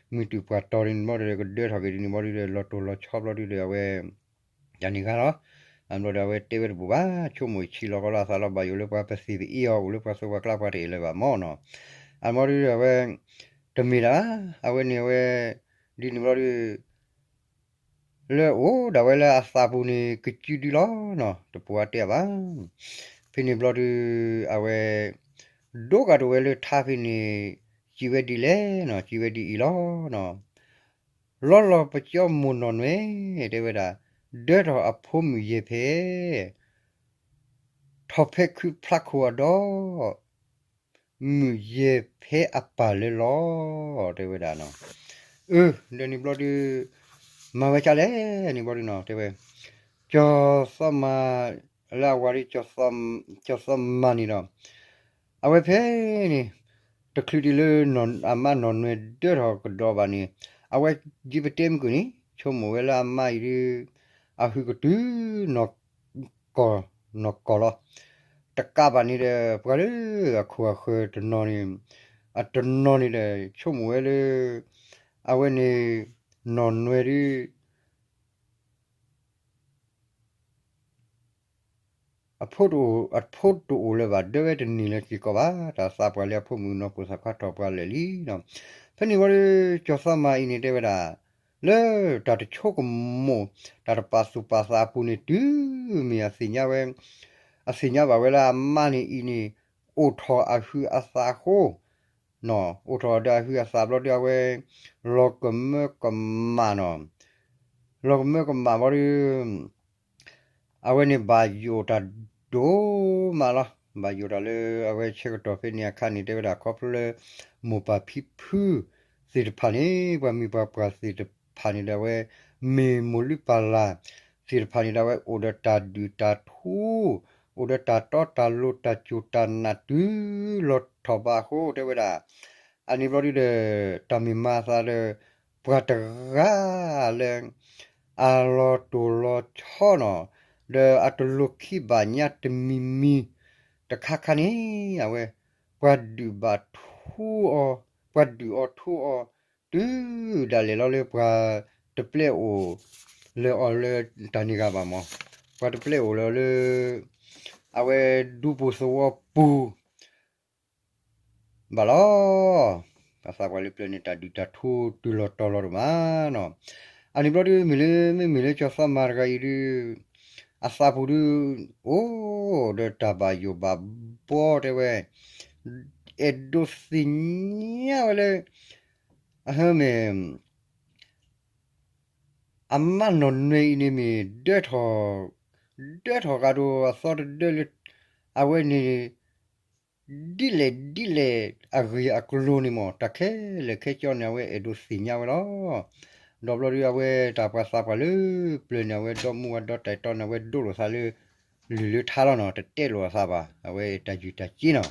မုၢ်တူာ်ပှၤတီၤန့ၣ်ဘျီဒီး ကဒၢထီၣ်က့ၤဒ်န့ၣ်ဘျီဒုးဒီး လီၤတိၢ်လီၤဆီဘျီဒုးဒီး အဝဲ ယၤန့ၣ်ဂၤလီၤ. အဘျီဒီးအဝဲတဲဝဲတဘူၣ်ဘၣ်, ဆိကမိၣ်ဆံးလီၤကီလီၤအသးလီၤ. ဘၣ်ယိၣ်လၢပှၤပသ့ၣ်ပအ့ၣ်အီၤ အိၣ်လၢပှၤသူပှၤကျါပှၤတအဲၣ်လၢၤဘၣ်မၢ်နီၤ. အဘျီဒုးဒီးအဝဲ တမ့ၢ်ဒၣ်ဘၣ်, အဝဲန့ၣ်အဝဲ ဒ်န့ၣ်ဘျီဒုး လၢအိၣ်ဒၣ်ဝဲလၢအသးပူၤန့ၣ် ကစုဒုလီၤနီၤ, တပှၤတဲဘၣ်. ဖဲန့ၣ်ဘျီဒုး အဝဲ ဒိကးဒိၣ်ဝဲလၢထါဖဲန့ၣ် စံးဝဲဒ်လဲၣ်နီၤ, စံးဝဲဒ်အံၤလီၤနီၤ. လီၤလီၤပကၠီမိၢ်နီၢ်နွဲၣ် တဲဝဲဒၣ်, ဒၢထီၣ်အဖိမုၣ်ယဲၢ်ဖဲ ထီၣ်ဖဲခုဖျါခိၣ်အဒီး မုၢ်ယဲၢ်ဖဲအပၢ်လၢလီၤ တဲဝဲဒၣ်နီၤ. အၢ ဒီးန့ၣ်ဘျီဒုး မၤဝဲကၢ်လဲၣ်န့ၣ်ဘျီဒုးနီၤ တဲဝဲ ကၠီၤသီမၤ လၢအဝၤဒုး ကၠီၤသီမၤန့ၣ်ဒီး အဝဲဖဲန့ၣ် တချုးဒံးလၢအမါနီၢ်နွဲၣ်ဒၢထီၣ်ကဒီးဘၣ်န့ၣ် အဝဲယံၤပတဲမုၢ်ကွံာ်န့ၣ် ဆိကမိၣ်ဝဲလၢအမါအံၤဒုး အဟုကတုၤ ကီၢ်နီၢ်ကီၢ်လီၤ. တကးဘၣ်န့ၣ်ဒီး ပှၤလၢအခိၣ်အဃၢၤတနီၤန့ၣ် အတနီၤန့ၣ်ဒီး ဆိကမိၣ်ဝဲလၢ အဝဲန့ၣ် နီၢ်နွဲၣ်ဒုး အဖိတအိၣ်လၢၤဘၣ် ဒၢဝဲတန့ၢ်လၢၤစ့ၢ်ကီးဘၣ်. တၢ်သးပှၢ်လၢအဖိမုၣ်နီၢ်ပိာ်သးခွါထီၣ်ပှၤလၢာ်လံနီၤ. ဖဲန့ၣ်ဝံၤဒီး ကၠီၤသီမၤအံၤန့ၣ်တဲဝဲဒၣ် လၢတၢ်တဆိကမိၣ် တၢ်တပာ်သူၣ်ပာ်သးအပူၤန့ၣ် တုၤမ့ၢ်အသ့ၣ်ညါဝဲ အသ့ၣ်ညါဘၣ်ဝဲလၢအမါန့ၣ်အံၤန့ၣ် အိၣ်ထီၣ်အဟုးအသးအဃိ အိၣ်ထီၣ်ဒီးအဟုးအသးဘျီဒုး အဝဲ လီၤကမၢကမၣ်နီၤ. လီၤကမၢကမၣ်ဘျီဒုး အဝဲန့ၣ်ဘၣ်ယိၣ်တၢ်ဒိၣ်မးလီၤ. ဘၣ်ယိၣ်တၢ်လၢအဝဲဆၢကတီၢ်ဖဲန့ၣ်အခါန့ၣ် တဲဝဲဒၣ်ခီဖျိလၢ မိၢ်ပၢ်ဖံဖုသ့ၣ်တဖၣ်န့ၣ် ပှၤမုၢ်ပှၤပှၢ်သ့ၣ်တဖၣ်န့ၣ်ဒီး အဝဲမ့ၢ်မိၢ်လုၢ်ပၢ်လၢ်သ့ၣ်တဖၣ်န့ၣ်ဒီး အဝဲအိၣ်ဒီးတၢ်ဒုၣ်တၢ်ထူ အိၣ်ဒီးတၢ်တီတၢ်လိၤတၢ်စူၢ်တၢ်နာ်တုၤလီၤထီၣ်ဘးအဃိ တဲဝဲဒၣ် အန့ၣ်ဘျီဒုးဒီး တၢ်မ့ၢ်မၤအသးဒီး ပှၤတဂၤလၢ အလီၤတိၢ်လီၤဆီနီၤ ဒီးအတလိၤခံဘၣ်ညါတမံၤမံၤ တခါခါန့ၣ် အဝဲ ပှၤဒုၣ်ဘၣ်ထူအီၤ ပှၤဒုၣ်အီၤထူအီၤ တုၤဒၣ်လဲာ်လီၤလၢပှၤတပျဲအိၣ် လၢအီၤလၢတၢ်န့ၣ်ဂၤဘၣ်မၢ် ပှၤတပျဲအိၣ်လၢအီၤလၢ အဝဲဒူပူၤသဝီပူၤ ဘၣ်လီၤ. ပှၤသးပှၢ်လၢပျၢၤန့ၣ် တၢ်ဒုၣ်တၢ်ထူတုၤလီၤတီၤလီၤဒိၣ်မးနီၤ. အန့ၣ်ဘျီဒုး မ့ၢ်လၢ မ့မ့ၢ်လၢကၠီၤသီမၤတဂၤအံၤဒုး အသးပူၤဒုး အိၣ်ဒီးတၢ်ဘၣ်ယိၣ်ဘၣ်ဘှီတဲဝဲ အဲၣ်ဒိးသ့ၣ်ညါဝဲလၢ အဟၢမ့ၢ် အမါနီၢ်နွဲၣ်အံၤန့ၣ်မ့ၢ် ဒၢထီၣ် ဒၢထီၣ်ဃာ်ဒိၣ်အသီတဒၢလၢ အဝဲန့ၣ် ဒ်လဲၣ်ဒ်လဲၣ်အဂ့ၢ်အကျိၤန့ၣ်မ့ၢ် တၢ်ခဲလၢာ်ခဲဆ့န့ၣ် အဝဲအဲၣ်ဒိးသ့ၣ်ညါဝဲလီၤ. ဒီးဘျီဒုး အဝဲတၢ်ပှၤသးပှၢ်လၢပျၢၤန့ၣ် အဝဲဒီမါဝၤဒီတၢ်အဲၣ်တီန့ၣ် အဝဲဒိလိာ်သးလၢ လုၢ်လၢထါလီၤနီၤ တတဲလိာ်အသးဘၣ် အဝဲတၢ်ယုၢ်တၢ်က့နီၤ.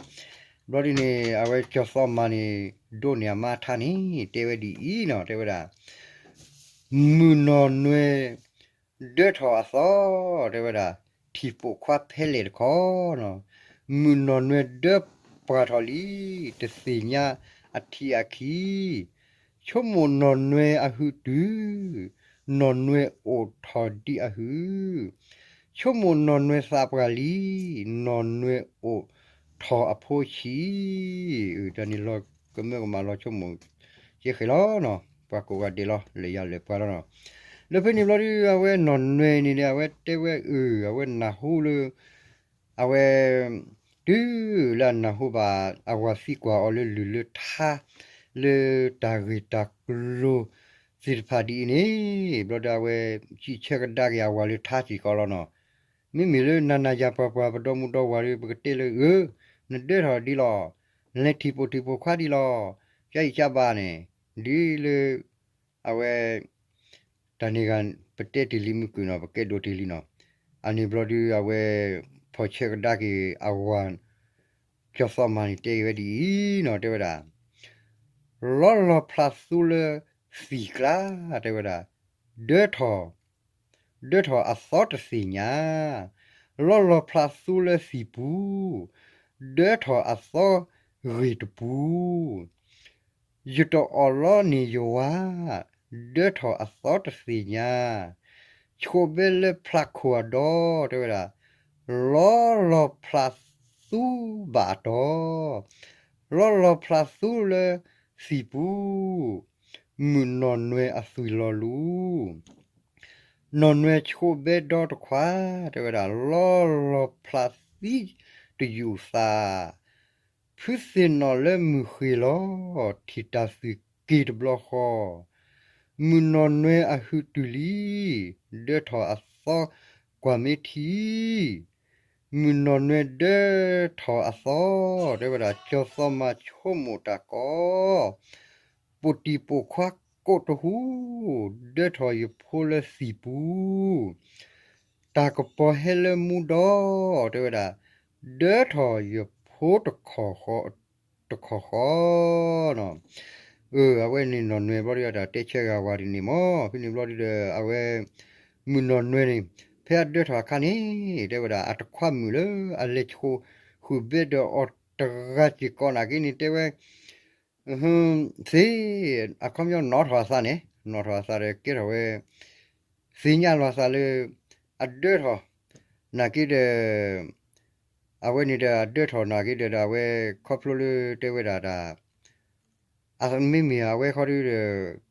ဘျီဒုးန့ၣ် အဝဲကၠီၤသီမၤန့ၣ် ဒိးန့ၢ်အမါထါန့ၣ် တဲဝဲဒ်အံၤနီၤ တဲဝဲဒၣ် မုၢ်နီၢ်နွဲၣ် ဒၢထီၣ်အသီ တဲဝဲဒၣ် ထံၣ်ပိာ်ခွါဖဲလဲၣ်တခီနီၤ, မုၢ်နီၢ်နွဲၣ်ဒၢပှၢ်ထီၣ်လံ တသ့ၣ်ညါအထံးအခံ, ဆိကမိၣ်နီၢ်နွဲၣ်အဟုးတုၤ, နီၢ်နွဲၣ်အိၣ်ထီၣ်ဒံးအဟုး, ဆိကမိၣ်နီၢ်နွဲၣ်သးပှၢ်လံ, နီၢ်နွဲၣ်အိၣ်ထီၣ်အဖိဆံး, တၢ်န့ၣ်လီၤကမၢကမၣ်လီၤဆိကမိၣ် ကဲဃဲၤလီၤနီၤ, ပှၤကိးဂၤဒဲးလီၤ လၢယၤလၢပှၤလီၤနီၤ, လၢဖဲန့ၣ်ဘျီဒုး အဝဲနီၢ်နွဲၣ်န့ၣ်ဒီး အဝဲတဲဝဲအၢ အဝဲနၢ်ဟူလၢ အဝဲ တုၤလၢအနၢ်ဟူဘၣ် အဝၤသံကွၢ်အီၤလၢလုၢ်လၢထါ လၢတၢ်ဂ့ၢ်တၢ်ကျိၤသ့ၣ်တဖၣ်ဒ်အံၤန့ၣ် ဘျီဒီးအဝဲ စံးဆၢကဒါက့ၤအဝၤလၢထါစ့ၢ်ကီးလီၤနီၤ, မ့မ့ၢ်လၢနၤနၤယၤပှၤပှၤပဒီမုၣ်ဒီဝၤဒီး ပကတဲလၢအၢ နဒၢထီၣ်ဒ်လီၤ, နလဲၤထံၣ်ပိာ်ထံၣ်ပိာ်ခွါဒ်လီၤ, ကၢ်အံၤကၢ်ဘၣ်န့ၣ် ဒ်လၢ အဝဲ တၢ်န့ၣ်ဂၤ ပတဲတ့ၢ်လံမုၢ်ကွံာ်နီၤ ပကဲဒိးတ့ၢ်လံနီၤ, အန့ၣ်ဘျီဒုး အဝဲ ဖီၣ်ဆၢကဒါက့ၤအဝၤ ကၠီသီမၤန့ၣ်တဲက့ၤဝဲဒ်အံၤနီၤ တဲဝဲဒၣ် လီၤလီၤဖျးသူလၢ သံၣ်ကျါ တဲဝဲဒၣ်, ဒၢထီၣ်, ဒၢထီၣ်အသီတသ့ၣ်ညါ, လီလီၤဖျးသူလၢသံၣ်ပူၤ, ဒၢထီၣ်အသီဂ့ၢ်တပူၤ, ယတအီၣ်လီန့ၢ်ယဝၤ, ဒၢထီၣ်အသီတသ့ၣ်ညါ, ဆှိးဘဲလၢဖျးခိၣ်အဒီ တဲဝဲဒၣ်, လီလီၤဖျးသူဘၣ်အတီၢ်, လီလီၤဖျးသူလၢသံၣ်ပူၤ, မုၢ်နီၢ်နွဲအသွံၣ်လီၤလူၤ နီၢ်နွဲဆိးဘဲဒီတခွါ, တဲဝဲဒၣ် လီလီၤဖျးသံတယူာ်သး, ဖုသ့ၣ်နီၣ်လၢမုၢ်ဃ့ၢ်လီၤ, ထံၣ်တၢ်သွံၣ်က့ၤတဘျီဃီ, မုၢ်နီၢ်နွဲအဟုးတုၤလံ, ဒၢထီၣ်အသီကွၢ်မ့ၢ်ထံ မုၢ်နီၢ်နွဲဒၢထီၣ်အသီ, တဲဝဲဒၣ် ကၠီၤသီမၤဆိကမိၣ်တၢ်ကီ, ပိာ်တံၢ်ပိာ်ခွါကိးတဟူ, ဒၢထီၣ်ယဖိလၢသံၣ်ပူၤ, တၢ်ကပီၤဟဲလၢမူဒီ, တဲဝဲဒၣ် ဒၢထီၣ်ယဖိတခီၣ်ဃီ, တခီၣ်ဃီနီၤ, အဝဲန့ၣ်နီၢ်နွဲဘျီဒုး အတၢ်တဲဆၢဂၤဝၤဒ်န့ၣ်မး, ဖဲန့ၣ်ဘျီဒုးဒီး အဝဲ မုၢ်နီၢ်နွဲန့ၣ် ဖဲအဒၢထီၣ်အခါန့ၣ် တဲဝဲဒၣ် အတခွါမုၣ်လၢအလဲၤဆိးဃုာ်ဘဲဒီးအီၤတဂၤစ့ၢ်ကီးနာ်က့န့ၣ် တဲဝဲ သ့ အခီပညီနီၣ်ထီၣ်အသးန့ၣ် နီၣ်ထီၣ်အသးဒီးကဲထီၣ်ဝဲ သ့ၣ်ညါလီၤအသးလၢ အဒၢထီၣ် နာ်က့ဒီး အဝဲန့ၣ်ဒီးအဒၢထီၣ်နာ်က့ဒီး အဝဲခီဖျိလၢတဲဝဲဒၣ်တၢ် အမ့မ့ၢ်အဝဲခီဒုဒီး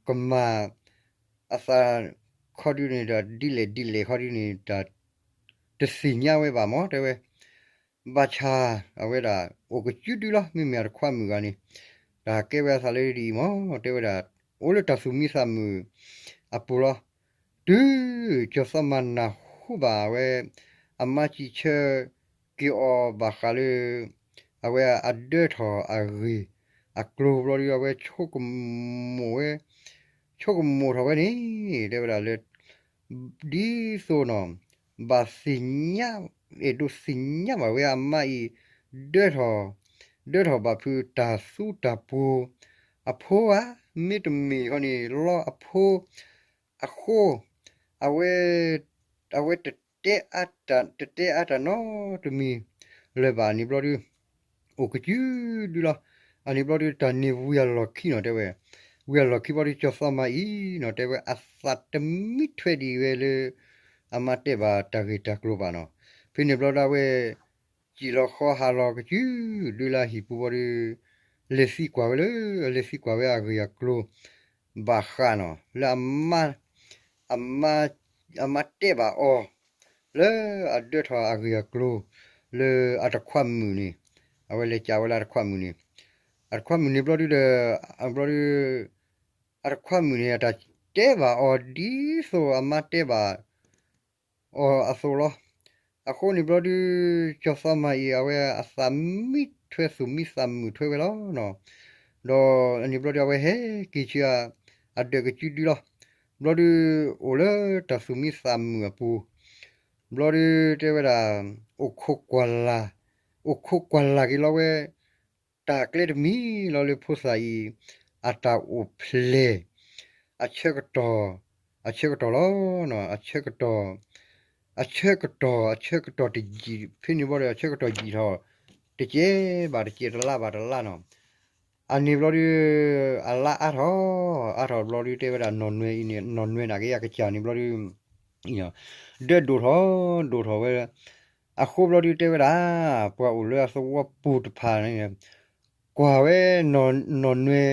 ကမၤ အသးခီဒုန့ၣ်ဒီး ဒ်လဲၣ်ဒ်လဲၣ်ခီဒုန့ၣ် တၢ်တသ့ၣ်ညါဝဲဘၣ်မး တဲဝဲ ဘၣ်ဆၣ် အဝဲဒၣ် အိၣ်ကစုဒုလီၤ မ့မ့ၢ်အတခွါမုၣ်ဂၤန့ၣ် တၢ်ကဲဝဲအသးလၢဒ်အံၤမး တဲဝဲဒၣ် အိၣ်လၢတၢ်သူၣ်မံသးမုာ်အပူၤလီၤ. တုၤကၠီၤသီမၤနၢ်ဟူဘၣ်အဝဲ အမါစံးဆၢက့ၤအီၤဘၣ်ဃးလၢ အဝဲအဒၢထီၣ်အဂ့ၢ်အကျိၤဘျီဒု အဝဲဆိကမိၣ်ဝဲ ဆိကမိၣ်ထီၣ်ဝဲန့ၣ် တဲဝဲဒၣ်လၢ ဒ်သိးနီၤ ဘၣ်သ့ၣ်ညါ အဲၣ်ဒိးသ့ၣ်ညါဘၣ်ဝဲအမါအံၤ ဒၢထီၣ် ဒၢထီၣ်ဘၣ်ဖုးတၢ်သူတၢ်ပူၤ အဖိဧါ မ့တမ့ၢ်ဃီန့ၣ် လီအဖိ အဃိ အဝဲ အဝဲတတဲအါတၢ် တတဲအါတၢ်နီတမံၤလၢၤဘၣ်န့ၣ်ဘျီဒု အိၣ်ကစုဒုလီၤ. အန့ၣ်ဘျီဒု တၢ်န့ၣ်ဝံၤအလီၢ်ခံနီၤ တဲဝဲ ဝံၤအလီၢ်ခံဘျီဒု ကၠီၤသီမၤအံၤနီၤ တဲဝဲ အသးတမံထွဲဒံးဝဲလၢ အမါတဲဘၣ်တၢ်ဂ့ၢ်တၢ်ကျိၤဘၣ်နီၤ. ဖဲန့ၣ်ဘျီဒု အဝဲ စံၣ်လီၤဃီဟးလီၤကစုဒုလၢအဟံၣ်ပူၤဘျီဒု လဲၤသံကွၢ်ဝဲလၢ လဲၤသံကွၢ်ဝဲအဂ့ၢ်အကျိၤ ဘၣ်ဃးနီၤ လၢအမါ အမါ အမါတဲဘၣ်အီၤ လၢအဒၢထီၣ်အဂ့ၢ်အကျိၤ လၢအတခွါမုၣ်န့ၣ် အဝဲလဲၤကးဝဲလၢအတခွါမုၣ်န့ၣ် အတခွါမုၣ်န့ၣ်ဘျီဒုဒီး ဘျီဒု အတခွါမုၣ်န့ၣ် အတၢ်တဲဘၣ်အီၤဒ်သိးအမါတဲဘၣ် အီၤအသိးလီၤ. အဃိန့ၣ်ဘျီဒု ကၠီၤသီမၤအံၤ အဝဲအသးမံထွဲသူၣ်မံသးမုာ်ထွဲဝဲလီၤနီၤ. ဒီးအန့ၣ်ဘျီဒု အဝဲဟဲက့ၤဆူ အဒၢးကစုဒုလီၤ. ဘျီဒု အိၣ်လၢတၢ်သူၣ်မံသးမုာ်အပူၤ ဘျီဒု တဲဝဲဒၣ် အိၣ်ခိးကွၢ်လၢ် အိၣ်ခိးကွၢ်လၢ်က့ၤလီၤဝဲ တၢ်ကျဲတမံၤလီၤလၢဖိသၣ်အံၤ အတၢ်အိၣ်ဖျဲၣ် အဆၢကတီၢ် အဆၢကတီၢ်လီၤ. အဆၢကတီၢ် အဆၢကတီၢ် အဆၢကတီၢ်တယံာ် ဖဲန့ၣ်ဘျီဒီး အဆၢကတီၢ်ယံာ်ထီၣ် တကဲဘၣ်တကဲ တလါဘၣ်တလါနီၤ. အန့ၣ်ဘျီဒု အလါအါထီၣ် အါထီၣ်ဘျီဒု တဲဝဲဒၣ်နီၢ်နွဲအံၤန့ၣ် နီၢ်နွဲနာ်က့ အကစၢ်န့ၣ်ဘျီဒု ဒၢဒိၣ်ထီၣ် ဒိၣ်ထီၣ်ဝဲ အဃိဘျီဒု တဲဝဲဒၣ် ပှၤအိၣ်လၢအသဝီပူၤတဖၣ်န့ၣ် ကွၢ်ဝဲ နီၢ်နွဲ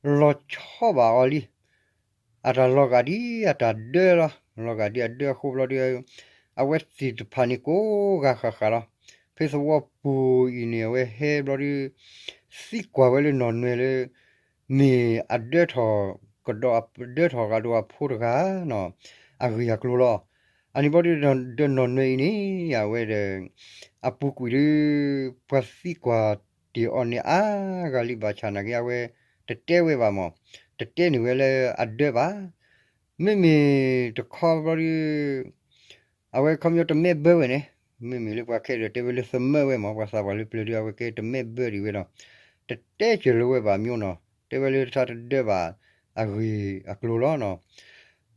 လီၤဆီဘၣ်အီၤလံ အတၢ်လီၤဂာ်ဒ်အတၢ်ဒၢလီၤ. လီၤဂာ်ဒ်အဒၢအဃိဘျီဒု အဝဲသ့ၣ်တဖၣ်န့ၣ်ကိးဂၤဃၣ်ဃၣ်လီၤ. ဖဲသဝီပူၤအံၤန့ၣ် အဝဲဟဲဘျီဒု သံကွၢ်ဝဲလၢနီၢ်နွဲလၢ မ့ၢ်အဒၢထီၣ်ကဒီး ဒၢထီၣ်ကဒီးအဖိတဂၤနီၤ အဂ့ၢ်အကျိၤလီၤ. အန့ၣ်ဘျီဒု ဒီးနီၢ်နွဲအံၤန့ၣ် အဝဲဒီး အပူၤကွံာ်ဒု ပှၤသံကွၢ်တ့ၢ်အီၤန့ၣ်အါဂၤလံ ဘၣ်ဆၣ်နာ်က့ အဝဲတတဲဝဲဘၣ်မး တတဲန့ၢ်ဝဲလၢအဒၢဘၣ်. မ့မ့ၢ်တခီဘျီဒု အဝဲခီပညီတမဲဘၢဝဲန့ၣ် မ့မ့ၢ်လၢပှၤခဲဒီးတဲဝဲလၢသမၢဝဲမး ပှၤသးပှၢ်လၢပျၢၤဒု အဝဲကဲတမဲဘၢဒံးဝဲဒီး တတဲစၢၤလၢၤဝဲဘၣ် မျိုးနီၤ တဲဝဲလၢတၢ်တဒၢဘၣ်. အဂ့ၢ်အကျိၤလီၤနီၤ.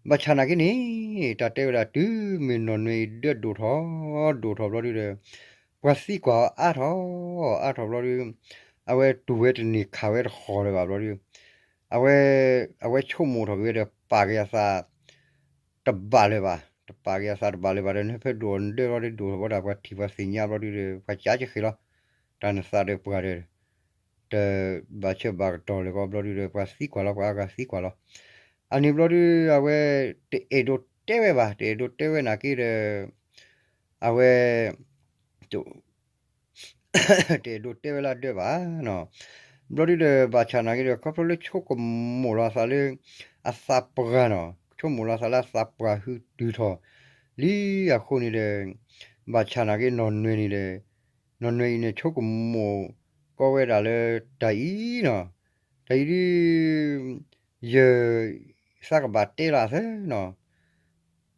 ဘၣ်ဆၣ်နာ်က့န့ၣ် တၢ်တဲဝဲဒၣ်တုၤမ့ၢ်နီၢ်နွဲအံၤဒၢဒိၣ်ထီၣ် ဒိၣ်ထီၣ်ဘျီဒုဒီး ပှၤသံကွၢ်အီၤအါထီၣ် အါထီၣ်ဘျီဒု အဝဲတူၢ်ဝဲတန့ၢ်ခးဝဲတဃီၤလၢၤဘၣ်ဘျီဒု အဝဲ အဝဲဆိကမိၣ်ထီၣ်က့ၤဝဲဒီးပာ်က့ၤအသး တဘၣ်လၢၤဘၣ်, တပာ်က့ၤအသးတဘၣ်လၢၤဘၣ်ဒီး နဟဲဖဲဒိၣ်အီၤနဒၢဘျီဒု ဒိၣ်ထီၣ်ဘၣ်ဒၣ်ပှၤထံၣ်ပှၤသ့ၣ်ညါဘျီဒုဒီး ပှၤကးကဃ့လီၤ. တၢ်နသးဒီးပှၤဒီး တဘၣ်ဆၢဘၣ်ကတီၢ်လၢၤကီးဘျီဒုဒီး ပှၤသံကွၢ်လီၤ ပှၤအါဂၤသံကွၢ်လီၤ. အန့ၣ်ဘျီဒု အဝဲ တအဲၣ်ဒိးတဲဝဲဘၣ်, တအဲၣ်ဒိးတဲဝဲနာ်က့ဒီး အဝဲ တအဲၣ်ဒိးတဲဝဲလၢအဒၢဘၣ်နီၤ. ဘျီဒုဒီး ဘၣ်ဆၣ်နာ်က့ဒီး ခီဖျိလၢဆိကမိၣ်လီၤအသးလၢ အသးပှၢ်နီၤ, ဆိကမိၣ်လီၤအသးလၢအသးပှၢ် ဟုတုၤထီၣ်လံအဃိန့ၣ်ဒီး ဘၣ်ဆၣ်နာ်က့နီၢ်နွဲန့ၣ်ဒီး နီၢ်နွဲအံၤန့ၣ် ဆိကမိၣ်ကီဝဲဒၣ်လၢတၢ်အံၤနီၤ, တၢ်အံၤဒု ယ သးကဘၣ်တဲလီၤအသးနီၤ,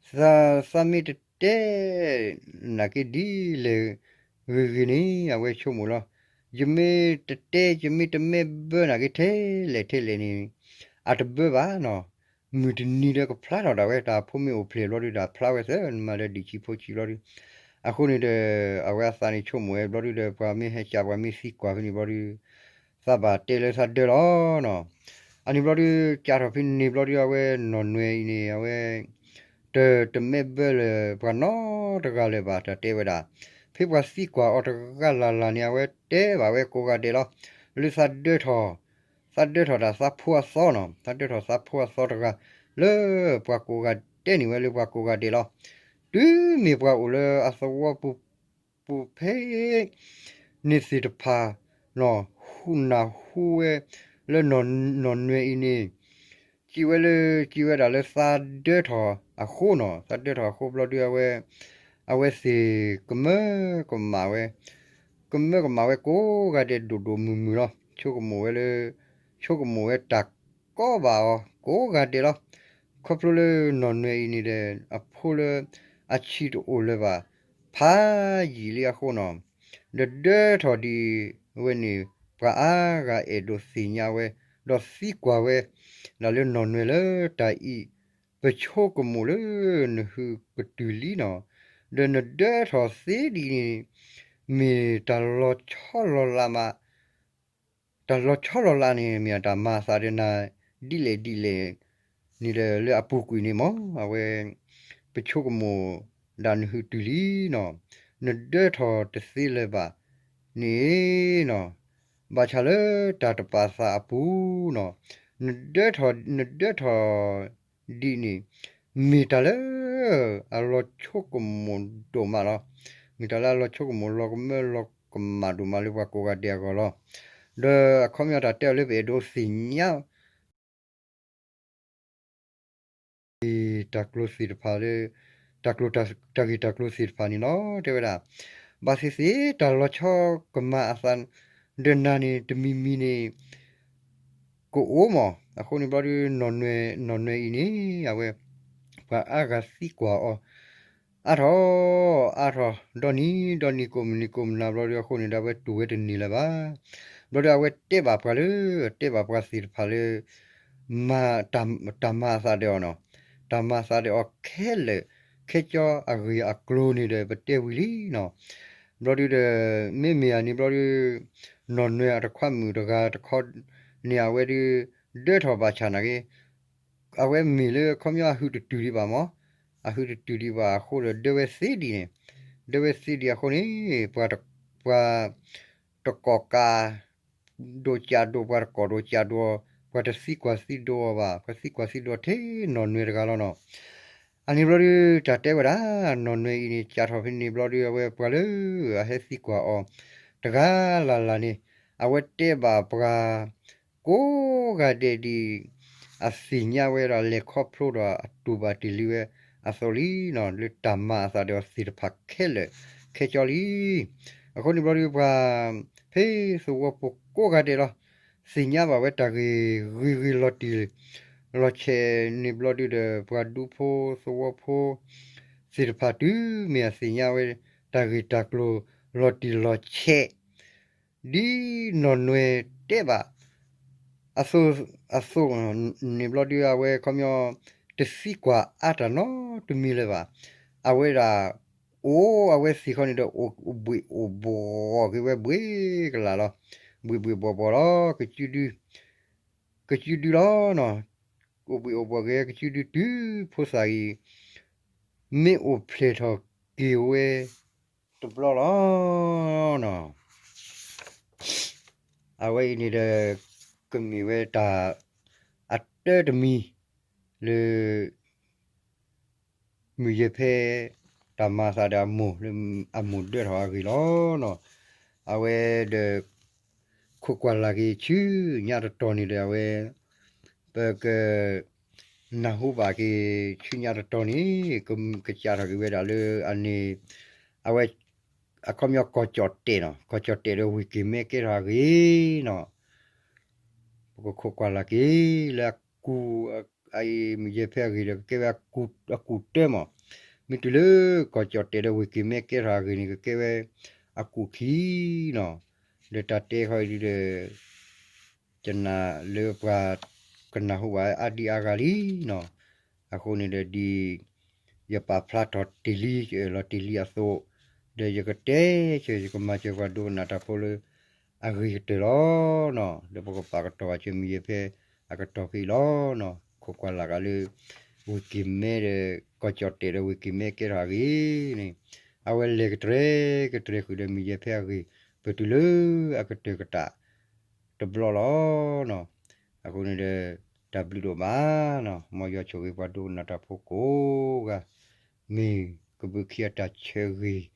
သး သးမ့ၢ်တတဲ နာ်က့ဒ်လဲၣ်ဂ့ၤဂ့ၤန့ၣ် အဝဲဆိကမိၣ်လီၤ. ယမ့ၢ်တတဲ ယမ့ၢ်တမဲၢ်ဘၢနာ်က့ထဲလဲၣ်ထဲလဲၣ်န့ၣ် အတဘၢဘၣ်နီၤ, မုၢ်တနံၤဒီးကဖျါထီၣ်ဒၣ်ဝဲ တၢ်ဖိမ့ၢ်အိၣ်ဖျဲၣ်ဘျီဒုဒီး ဖျါဝဲသၢနမၤလၢဒံၣ်ဆံးဖိဆံးဘျီဒု အဃိန့ၣ်ဒီး အဝဲအသးန့ၣ်ဆိကမိၣ်ဝဲဘျီဒုဒီး ပှၤမ့ၢ်ဟဲကးပှၤမ့ၢ်သံကွၢ်ဖဲန့ၣ်ဘျီဒု သးဘၣ်တဲလၢသးဒၢလီၤနီၤ. အန့ၣ်ဘျီဒု ကးထီၣ်ဖဲန့ၣ်ဘျီဒု အဝဲနီၢ်နွဲအံၤန့ၣ် အဝဲ တ တမဲၢ်ဘၢလၢၤပှၤနီတဂၤလၢၤဘၣ် တၢ်တဲဝဲဒၣ်, ဖဲပှၤသံကွၢ်အီၤတဂၤလၢ်လၢ်န့ၣ် အဝဲတဲဘၣ်ဝဲကိးဂၤဒဲးလီၤ. လၢသးဒၢထီၣ် သးဒၢထီၣ်တၢ်သးဖိအသီနီၤ, သးဒၢထီၣ်သးဖိအသီတဂၤ လၢပှၤကိးဂၤတဲန့ၢ်ဝဲလၢပှၤကိးဂၤဒဲးလီၤ. တုၤမ့ၢ်ပှၤအိၣ်လၢအသဝီပူၤ ပူၤဖဲ န့ၣ်သ့ၣ်တဖၣ်နီၤ ဟူးနၢ်ဟူဝဲ လၢနီၢ်နွဲအံၤန့ၣ် စံးဝဲလၢ စံးဝဲဒၣ်လၢသးဒၢထီၣ်အဃိနီၤ, သးဒၢထီၣ်အဃိဘျီဒုအဝဲ အဝဲသ့ၣ်ကမၢကမၣ်ဝဲ ကမၢကမၣ်ဝဲကိးဂၤဒဲးဒိၣ်ဒိၣ်မုၢ်မုၢ်လီၤ. ဆိကမိၣ်ဝဲလၢ ဆိကမိၣ်ဝဲတၢ်ကီဘၣ်အီၤကိးဂၤဒဲးလီၤ. ခီဖျိလၢနီၢ်နွဲအံၤန့ၣ်ဒီး အဖိလၢအဆံးတအိၣ်လၢၤဘၣ် ဖးယံာ်လံအဃိနီၤ, ဒီးဒၢထီၣ်ဒံးဝဲန့ၣ် ပှၤအါဂၤအဲၣ်ဒိးသ့ၣ်ညါဝဲ ဒီးသံကွၢ်ဝဲ ဒၣ်လၢနီၢ်နွဲလၢတၢ်အံၤ ပဆိကမိၣ်လၢနဟုကတုၤလံနီၤ, ဒီးနဒၢထီၣ်သ့ဒ်န့ၣ် မ့ၢ်တၢ်လီၤဆီလီၤလးမး တၢ်လီၤဆီလီၤလးန့ၣ် မ့ၢ်တၢ်မၤအသးဒီးနၤ ဒ်လဲၣ်ဒ်လဲၣ်န့ၣ်ဒီး လၢအပူၤကွံာ်န့ၣ်မ့ၢ် အဝဲ ပဆိကမိၣ်ဒၣ်နဟုတုၤလံနီၤ, နဒၢထီၣ်တသ့လၢၤဘၣ်န့ၣ်နီၤ, ဘၣ်ဆၣ်လၢတၢ်တပာ်သးအပူၤနီၤ, နဒၢထီၣ် နဒၢထီၣ်ဒ်န့ၣ် မ့ၢ်တၢ်လၢ အလီၤဆိကမိၣ်ဒိၣ်မးလီၤ. မ့ၢ်တၢ်လၢအလီၤဆိကမိၣ်လီၤကမၢလီၤကမၣ်ဒိၣ်မးလၢပှၤကိးဂၤဒဲးအဂီၢ်လီၤ. ဒီးအခီပညီတၢ်တဲအီၤလၢပအဲၣ်ဒိးသ့ၣ်ညါ တၢ်ကျိၤသ့ၣ်တဖၣ်လၢ တၢ်ကျိၤတၢ် တၢ်ဂ့ၢ်တၢ်ကျိၤသ့ၣ်တဖၣ်န့ၣ်လီၤ. တဲဝဲဒၣ် ဘၣ်သ့ၣ်သ့ၣ်တၢ်လီၤဆီကမၣ်အသး ဒီးနၤန့ၣ် တမံၤမံၤန့ၣ် ကအိၣ်မး. အဃိန့ၣ်ဘျီဒု နီၢ်နွဲ နီၢ်နွဲအံၤန့ၣ် အဝဲ ပှၤအါဂၤသံကွၢ်အီၤ အါထီၣ် အါထီၣ် ဒီနံၤ ဒီနံၤ ကိးမုၢ်နံၤ ကိးမုၢ်နၤဘျီဒု အဃိန့ၣ်ဒီး အဝဲတူၢ်ဝဲတန့ၢ်လၢၤဘၣ်. ဘျီဒု အဝဲတဲဘၣ်ပှၤလၢ တဲဘၣ်ပှၤသ့ၣ်တဖၣ်လၢ မၤ တၢ်မၤအသးဒီးအီၤနီၤ, တၢ်မၤအသးဒီးအီၤခဲလၢာ် ခဲကၠီအဂ့ၢ်အကျိၤန့ၣ်ဒီး ပတဲဝံၤလံနီၤ. ဘျီဒုဒီး မ့မ့ၢ်အန့ၣ်ဘျီဒု နီၢ်နွဲအတခွါမုၣ်တဂၤတခီန့ၣ် အဝဲဒု ဒၢထီၣ်ဘၣ်ဆၣ်နာ်က့ အဝဲမ့ၢ်လၢခီပညီအဟုးတတုၤဒံးဘၣ်မး, အဟုးတတုၤဒံးဘၣ်အဃိဒီး ဒၢဝဲသ့ဒ်န့ၣ်, ဒၢဝဲသ့ဒံးအဃိန့ၣ် ပှၤ ပှၤ တကီၢ်ကး ဒိၣ်ကးဒိၣ် ပှၤတကီၢ်ဒိၣ်ကးဒိၣ်အီၤ, ပှၤတသံကွၢ်သံဒိးအီၤဘၣ်, ပှၤသံကွၢ်သံဒိးထဲနီၢ်နွဲတဂၤလီၤနီၤ. အန့ၣ်ဘျီဒု တၢ်တဲဝဲဒၣ် နီၢ်နွဲအံၤန့ၣ် ကးထီၣ်ဖဲန့ၣ်ဘျီဒု အဝဲပှၤလၢအဟဲသံကွၢ်အီၤ တဂၤလၢ်လၢ်န့ၣ် အဝဲတဲဘၣ်ပှၤ ကိးဂၤဒဲးဒ် အသ့ၣ်ညါဝဲဒီး လဲၤခီဖျိဒီးအတူၢ်ဘၣ်တ့ၢ်လံဝဲအသိးလံနီၤ, လၢတၢ်မၤအသးဒီးအီၤသ့ၣ်တဖၣ်ခဲလၢာ်ခဲကၠီလံ. အဃိန့ၣ်ဘျီဒု ပှၤ ဖဲသဝီဖိကိးဂၤဒဲးလီၤ သ့ၣ်ညါဘၣ်ဝဲတၢ်ဂ့ၢ်ဂ့ၤဂ့ၤလီၤတံၢ်လီၤဆဲးန့ၣ်ဘျီဒုဒီး ပှၤဒူဖိသဝီဖိ သ့ၣ်တဖၣ်တုၤမ့ၢ်အသ့ၣ်ညါဝဲ တၢ်ဂ့ၢ်တၢ်ကျိၤလီၤတံၢ်လီၤဆဲး ဒ်နီၢ်နွဲတဲဘၣ် အသိး အသိးန့ၣ်ဘျီဒုး အဝဲခီပညီ တသံကွၢ်အါတၢ်နီတမံၤလၢၤဘၣ်. အဝဲဒၣ် အိၣ်အဝဲသ့ၣ်ခီန့ၣ်ဒီး အိၣ်ဘှ့ၣ်အိၣ်ဘှီၣ်က့ၤဝဲဘှ့ၣ်ကလာ်လီၤ. ဘှ့ၣ်ဘှ့ၣ်ဘှီၣ်ဘှီၣ်လီၤ. ကစုဒု ကစုဒုလီၤနီၤ. အိၣ်ဘှ့ၣ်အိၣ်ဘှီၣ်က့ၤဝဲကစုဒု တုၤဖိသၣ်အံၤ မ့ၢ်အိၣ်ဖျဲၣ်ထီၣ်က့ၤဝဲတဘျီလီၤနီၤ. အဝဲအံၤန့ၣ်ဒီး ကမ့ၢ်ဝဲတၢ်အတၢတမံၤလၢ မုၢ်ယဲၢ်ဖဲ တၢ်မၤအသးဒီးအမိၢ် လၢအမိၢ်ဒၢထီၣ်အဂ့ၢ်လီၤနီၤ. အဝဲဒီး ခိးကွၢ်လၢ်က့ၤဆူညါတတီၤန့ၣ်ဒီး အဝဲ ပက နၢ်ဟူဘၣ်က့ၤဆူညါတတီၤန့ၣ် က ကစးထီၣ်က့ၤဝဲဒၣ်လၢအန့ၣ် အဝဲ အခီပညီကီၢ်ကၠီၣ်တဲာ်နီၤ, ကီၢ်ကၠီၣ်တဲာ်ဒီးဝ့ၢ်က့ၤမဲကဲထီၣ်အဂ့ၢ်နီၤ. ပကခိးကွၢ်လၢ်က့ၤလၢအကူၣ် အအံၤမုၢ်ယဲၢ်ဖဲအဂ့ၢ်ဒီး ကကဲဝဲအကူၣ်တၢမး. မ့ၢ်တုၤလၢကီၢ်ကၠီၣ်တဲာ်ဒီးဝ့ၢ်က့ၤမဲကဲထီၣ်အဂ့ၢ်န့ၣ် ကကဲဝဲအကူၣ်ခံနီၤ. ဒီးတၢ်တဲခီအံၤဒုဒီး ယနာ်လၢပှၤကနၢ်ဟူဘၣ်အါဒံအါဂၤလံနီၤ. အဃိန့ၣ်ဒီး ဒ်ယပာ်ဖျါထီၣ်တ့ၢ်လံ ယအၢၣ်လီၤတ့ၢ်လံအသိး, ဒီးယကတဲဆၢ ယကမၤစၢၤပှၤဒိကနၣ်တၢ်ဖိလၢအဂ့ၤကတၢၢ်လီၤနီၤ. လၢပကပာ်ကတီၢ်ဘၣ်စၢၤမုၢ်ယဲၢ်ဖဲအကတီၢ်ဖဲအံၤလီၤနီၤ. ခိးကွၢ်လၢ်က့ၤလၢ ဝ့ၢ်က့ၤမဲဒီး ကီၢ်ကၠီၣ်တဲာ်ဒီးဝ့ၢ်က့ၤမဲကဲထီၣ်အဂ့ၢ်န့ၣ် အဝဲလဲၤကတြဲကတြဲဃုာ်ဒီးမုၢ်ယဲၢ်ဖဲအဂ့ၢ် ပတုၤလၢအကတၢၢ်ကတၢၢ်တဘျီလီၤနီၤ. အဃိန့ၣ်ဒီး တၢ်ဘျုးဒိၣ်မးနီၤ. မ်ယွၤဆိၣ်ဂ့ၤပှၤဒိကနၣ်တၢ်ဖိကိးဂၤ, မ့ၢ်ကဘုးခံအတၢ်ဆၢဂ့ၤ